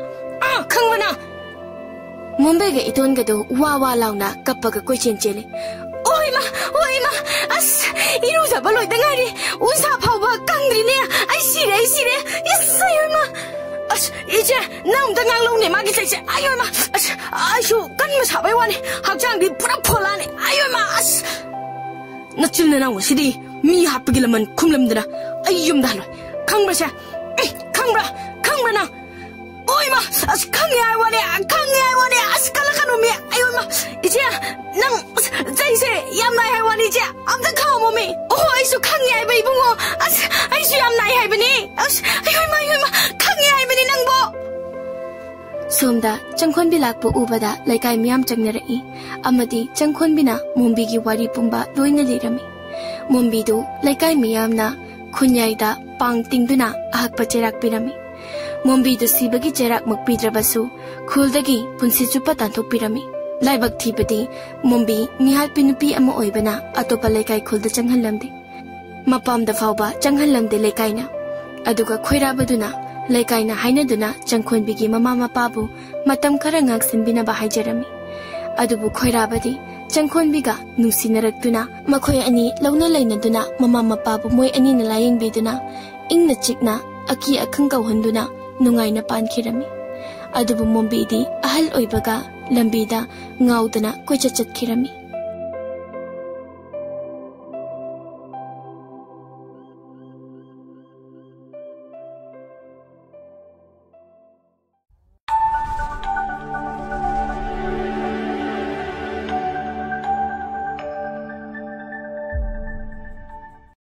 ꯑꯥ, ꯈꯪꯕ꯭ꯔꯥ ꯅꯪ? ꯃꯣꯝꯕꯩꯒ ꯏꯇꯣꯟꯒꯗꯣ ꯋꯥ ꯋꯥ ꯂꯥꯎꯅ ꯀꯞꯄꯒ ꯀꯣꯏꯆꯦꯟ ꯆꯦꯜꯂꯤ꯫ ꯑꯣꯏꯃ, ꯑꯣꯏꯃ, ꯑꯁ, ꯏꯔꯨꯖꯕ ꯂꯣꯏꯗ ꯉꯥꯏꯔꯤ, ꯎꯟꯁꯥ ꯐꯥꯎꯕ ꯀꯪꯗ꯭ꯔꯤꯅꯦ, ꯑꯩ ꯁꯤꯔꯦ, ꯑꯩ ꯁꯤꯔꯦ, ꯏꯁ, ꯑꯩ ꯑꯣꯏꯃ꯫ ꯑꯁ, ꯏꯆꯦ, ꯅꯪ ꯑꯝꯇ ꯉꯥꯡꯂꯧꯅꯦ ꯃꯥꯒꯤ ꯆꯩꯁꯦ꯫ ꯑꯌꯣꯏꯃ, ꯑꯁ, ꯑꯩꯁꯨ ꯀꯟꯕ ꯁꯥꯕꯩ ꯋꯥꯅꯤ, ꯍꯛꯆꯥꯡꯗꯤ ꯄꯨꯔꯥ ꯐꯣꯂꯥꯅꯤ꯫ ꯑꯌꯣꯏꯃ, ꯑꯁ꯫ ꯅꯆꯤꯟ ꯅꯅꯥꯎ ꯑꯁꯤꯗꯤ ꯃꯤ ꯍꯥꯠꯄꯒꯤ ꯂꯃꯟ ꯈꯨꯝꯂꯝꯗꯅ ꯑꯩ ꯌꯨꯝꯗ ꯍꯜꯂꯣꯏ꯫ ꯈꯪꯕ꯭ꯔꯁꯦ? ꯎꯝ, ꯈꯪꯕ꯭ꯔꯥ? ꯈꯪꯕ꯭ꯔꯥ ꯅꯪ? ꯑꯣꯏꯃ, ꯑꯁ, ꯈꯪꯉꯦ ꯍꯥꯏ ꯋꯥꯅꯤ, ꯈꯪꯉꯦ ꯍꯥꯏ ꯋꯥꯅꯤ, ꯑꯁ, ꯀꯜꯂꯛꯀꯅꯨ ꯃꯤ꯫ ꯑꯌꯣꯏꯃ, ꯏꯆꯦ, ꯅꯪ, ꯑꯁ, ꯆꯩꯁꯦ ꯌꯥꯝ ꯅꯥꯏ ꯍꯥꯏ ꯋꯥꯅꯤ, ꯏꯆꯦ꯫ ꯑꯝꯇ ꯈꯥꯝꯃꯣꯃꯤ꯫ ꯑꯣꯍꯣ, ꯑꯩꯁꯨ ꯈꯪꯉꯦ ꯍꯥꯏꯕ ꯏꯕꯨꯡꯉꯣ꯫ ꯑꯁ, ꯑꯩꯁꯨ ꯌꯥꯝ ꯅꯥꯏ ꯍꯥꯏꯕꯅꯤ꯫ ꯑꯁ, ꯑꯌꯣꯏꯃ, ꯑꯌꯣꯏꯃ, ꯈꯪꯉꯦ ꯍꯥꯏꯕꯅꯤ ꯅꯪꯕꯣ꯫ ꯁꯣꯝꯗ ꯆꯪꯈꯣꯟꯕꯤ ꯂꯥꯛꯄ ꯎꯕꯗ ꯂꯩꯀꯥꯏ ꯃꯤꯌꯥꯝ ꯆꯪꯅꯔꯛꯏ ꯑꯃꯗꯤ ꯆꯪꯈꯣꯟꯕꯤꯅ ꯃꯣꯝꯕꯤꯒꯤ ꯋꯥꯔꯤ ꯄꯨꯝꯕ ꯂꯣꯏꯅ ꯂꯤꯔꯝꯃꯤ꯫ ꯃꯣꯝꯕꯤꯗꯨ ꯂꯩꯀꯥꯏ ꯃꯤꯌꯥꯝꯅ ꯈꯨꯟꯌꯥꯏꯗ ꯄꯥꯡ ꯇꯤꯡꯗꯨꯅ ꯑꯍꯛꯄ ꯆꯩꯔꯥꯛ ꯄꯤꯔꯝꯃꯤ꯫ ꯃꯣꯝꯕꯤꯗꯨ ꯁꯤꯕꯒꯤ ꯆꯩꯔꯥꯛꯃꯛ ꯄꯤꯗ꯭ꯔꯕꯁꯨ ꯈꯨꯜꯗꯒꯤ ꯄꯨꯟꯁꯤ ꯆꯨꯞꯄ ꯇꯥꯟꯊꯣꯛꯄꯤꯔꯝꯃꯤ꯫ ꯂꯥꯏꯕꯛ ꯊꯤꯕꯗꯤ ꯃꯣꯝꯕꯤ ꯃꯤꯍꯥꯠꯄꯤ ꯅꯨꯄꯤ ꯑꯃ ꯑꯣꯏꯕꯅ ꯑꯇꯣꯞꯄ ꯂꯩꯀꯥꯏ ꯈꯨꯜꯗ ꯆꯪꯍꯜꯂꯝꯗꯦ꯫ ꯃꯄꯥꯝꯗ ꯐꯥꯎꯕ ꯆꯪꯍꯜꯂꯝꯗꯦ ꯂꯩꯀꯥꯏꯅ꯫ ꯑꯗꯨꯒ ꯈꯣꯏꯔꯥꯕꯗꯨꯅ ꯂꯩꯀꯥꯏꯅ ꯍꯥꯏꯅꯗꯨꯅ ꯆꯪꯈꯣꯟꯕꯤꯒꯤ ꯃꯃꯥ ꯃꯄꯥꯕꯨ ꯃꯇꯝ ꯈꯔ ꯉꯥꯛꯁꯤꯟꯕꯤꯅꯕ ꯍꯥꯏꯖꯔꯝꯃꯤ꯫ ꯑꯗꯨꯕꯨ ꯈꯣꯏꯔꯥꯕꯗꯤ ꯆꯪꯈꯣꯟꯕꯤꯒ ꯅꯨꯡꯁꯤꯅꯔꯛꯇꯨꯅ ꯃꯈꯣꯏ ꯑꯅꯤ ꯂꯧꯅ ꯂꯩꯅꯗꯨꯅ ꯃꯃꯥ ꯃꯄꯥꯕꯨ ꯃꯣꯏ ꯑꯅꯤꯅ ꯂꯥꯌꯦꯡꯕꯤꯗꯨꯅ ꯏꯪꯅ ꯆꯤꯛꯅ ꯑꯀꯤ ꯑꯈꯪ ꯀꯧꯍꯟꯗꯨꯅ ꯅꯨꯡꯉꯥꯏꯅ ꯄꯥꯟꯈꯤꯔꯝꯃꯤ꯫ ꯑꯗꯨꯕꯨ ꯃꯣꯝꯕꯤꯗꯤ ꯑꯍꯜ ꯑꯣꯏꯕꯒ ꯂꯝꯕꯤꯗ ꯉꯥꯎꯗꯅ ꯀꯣꯏꯆꯠ ꯆꯠꯈꯤꯔꯝꯃꯤ꯫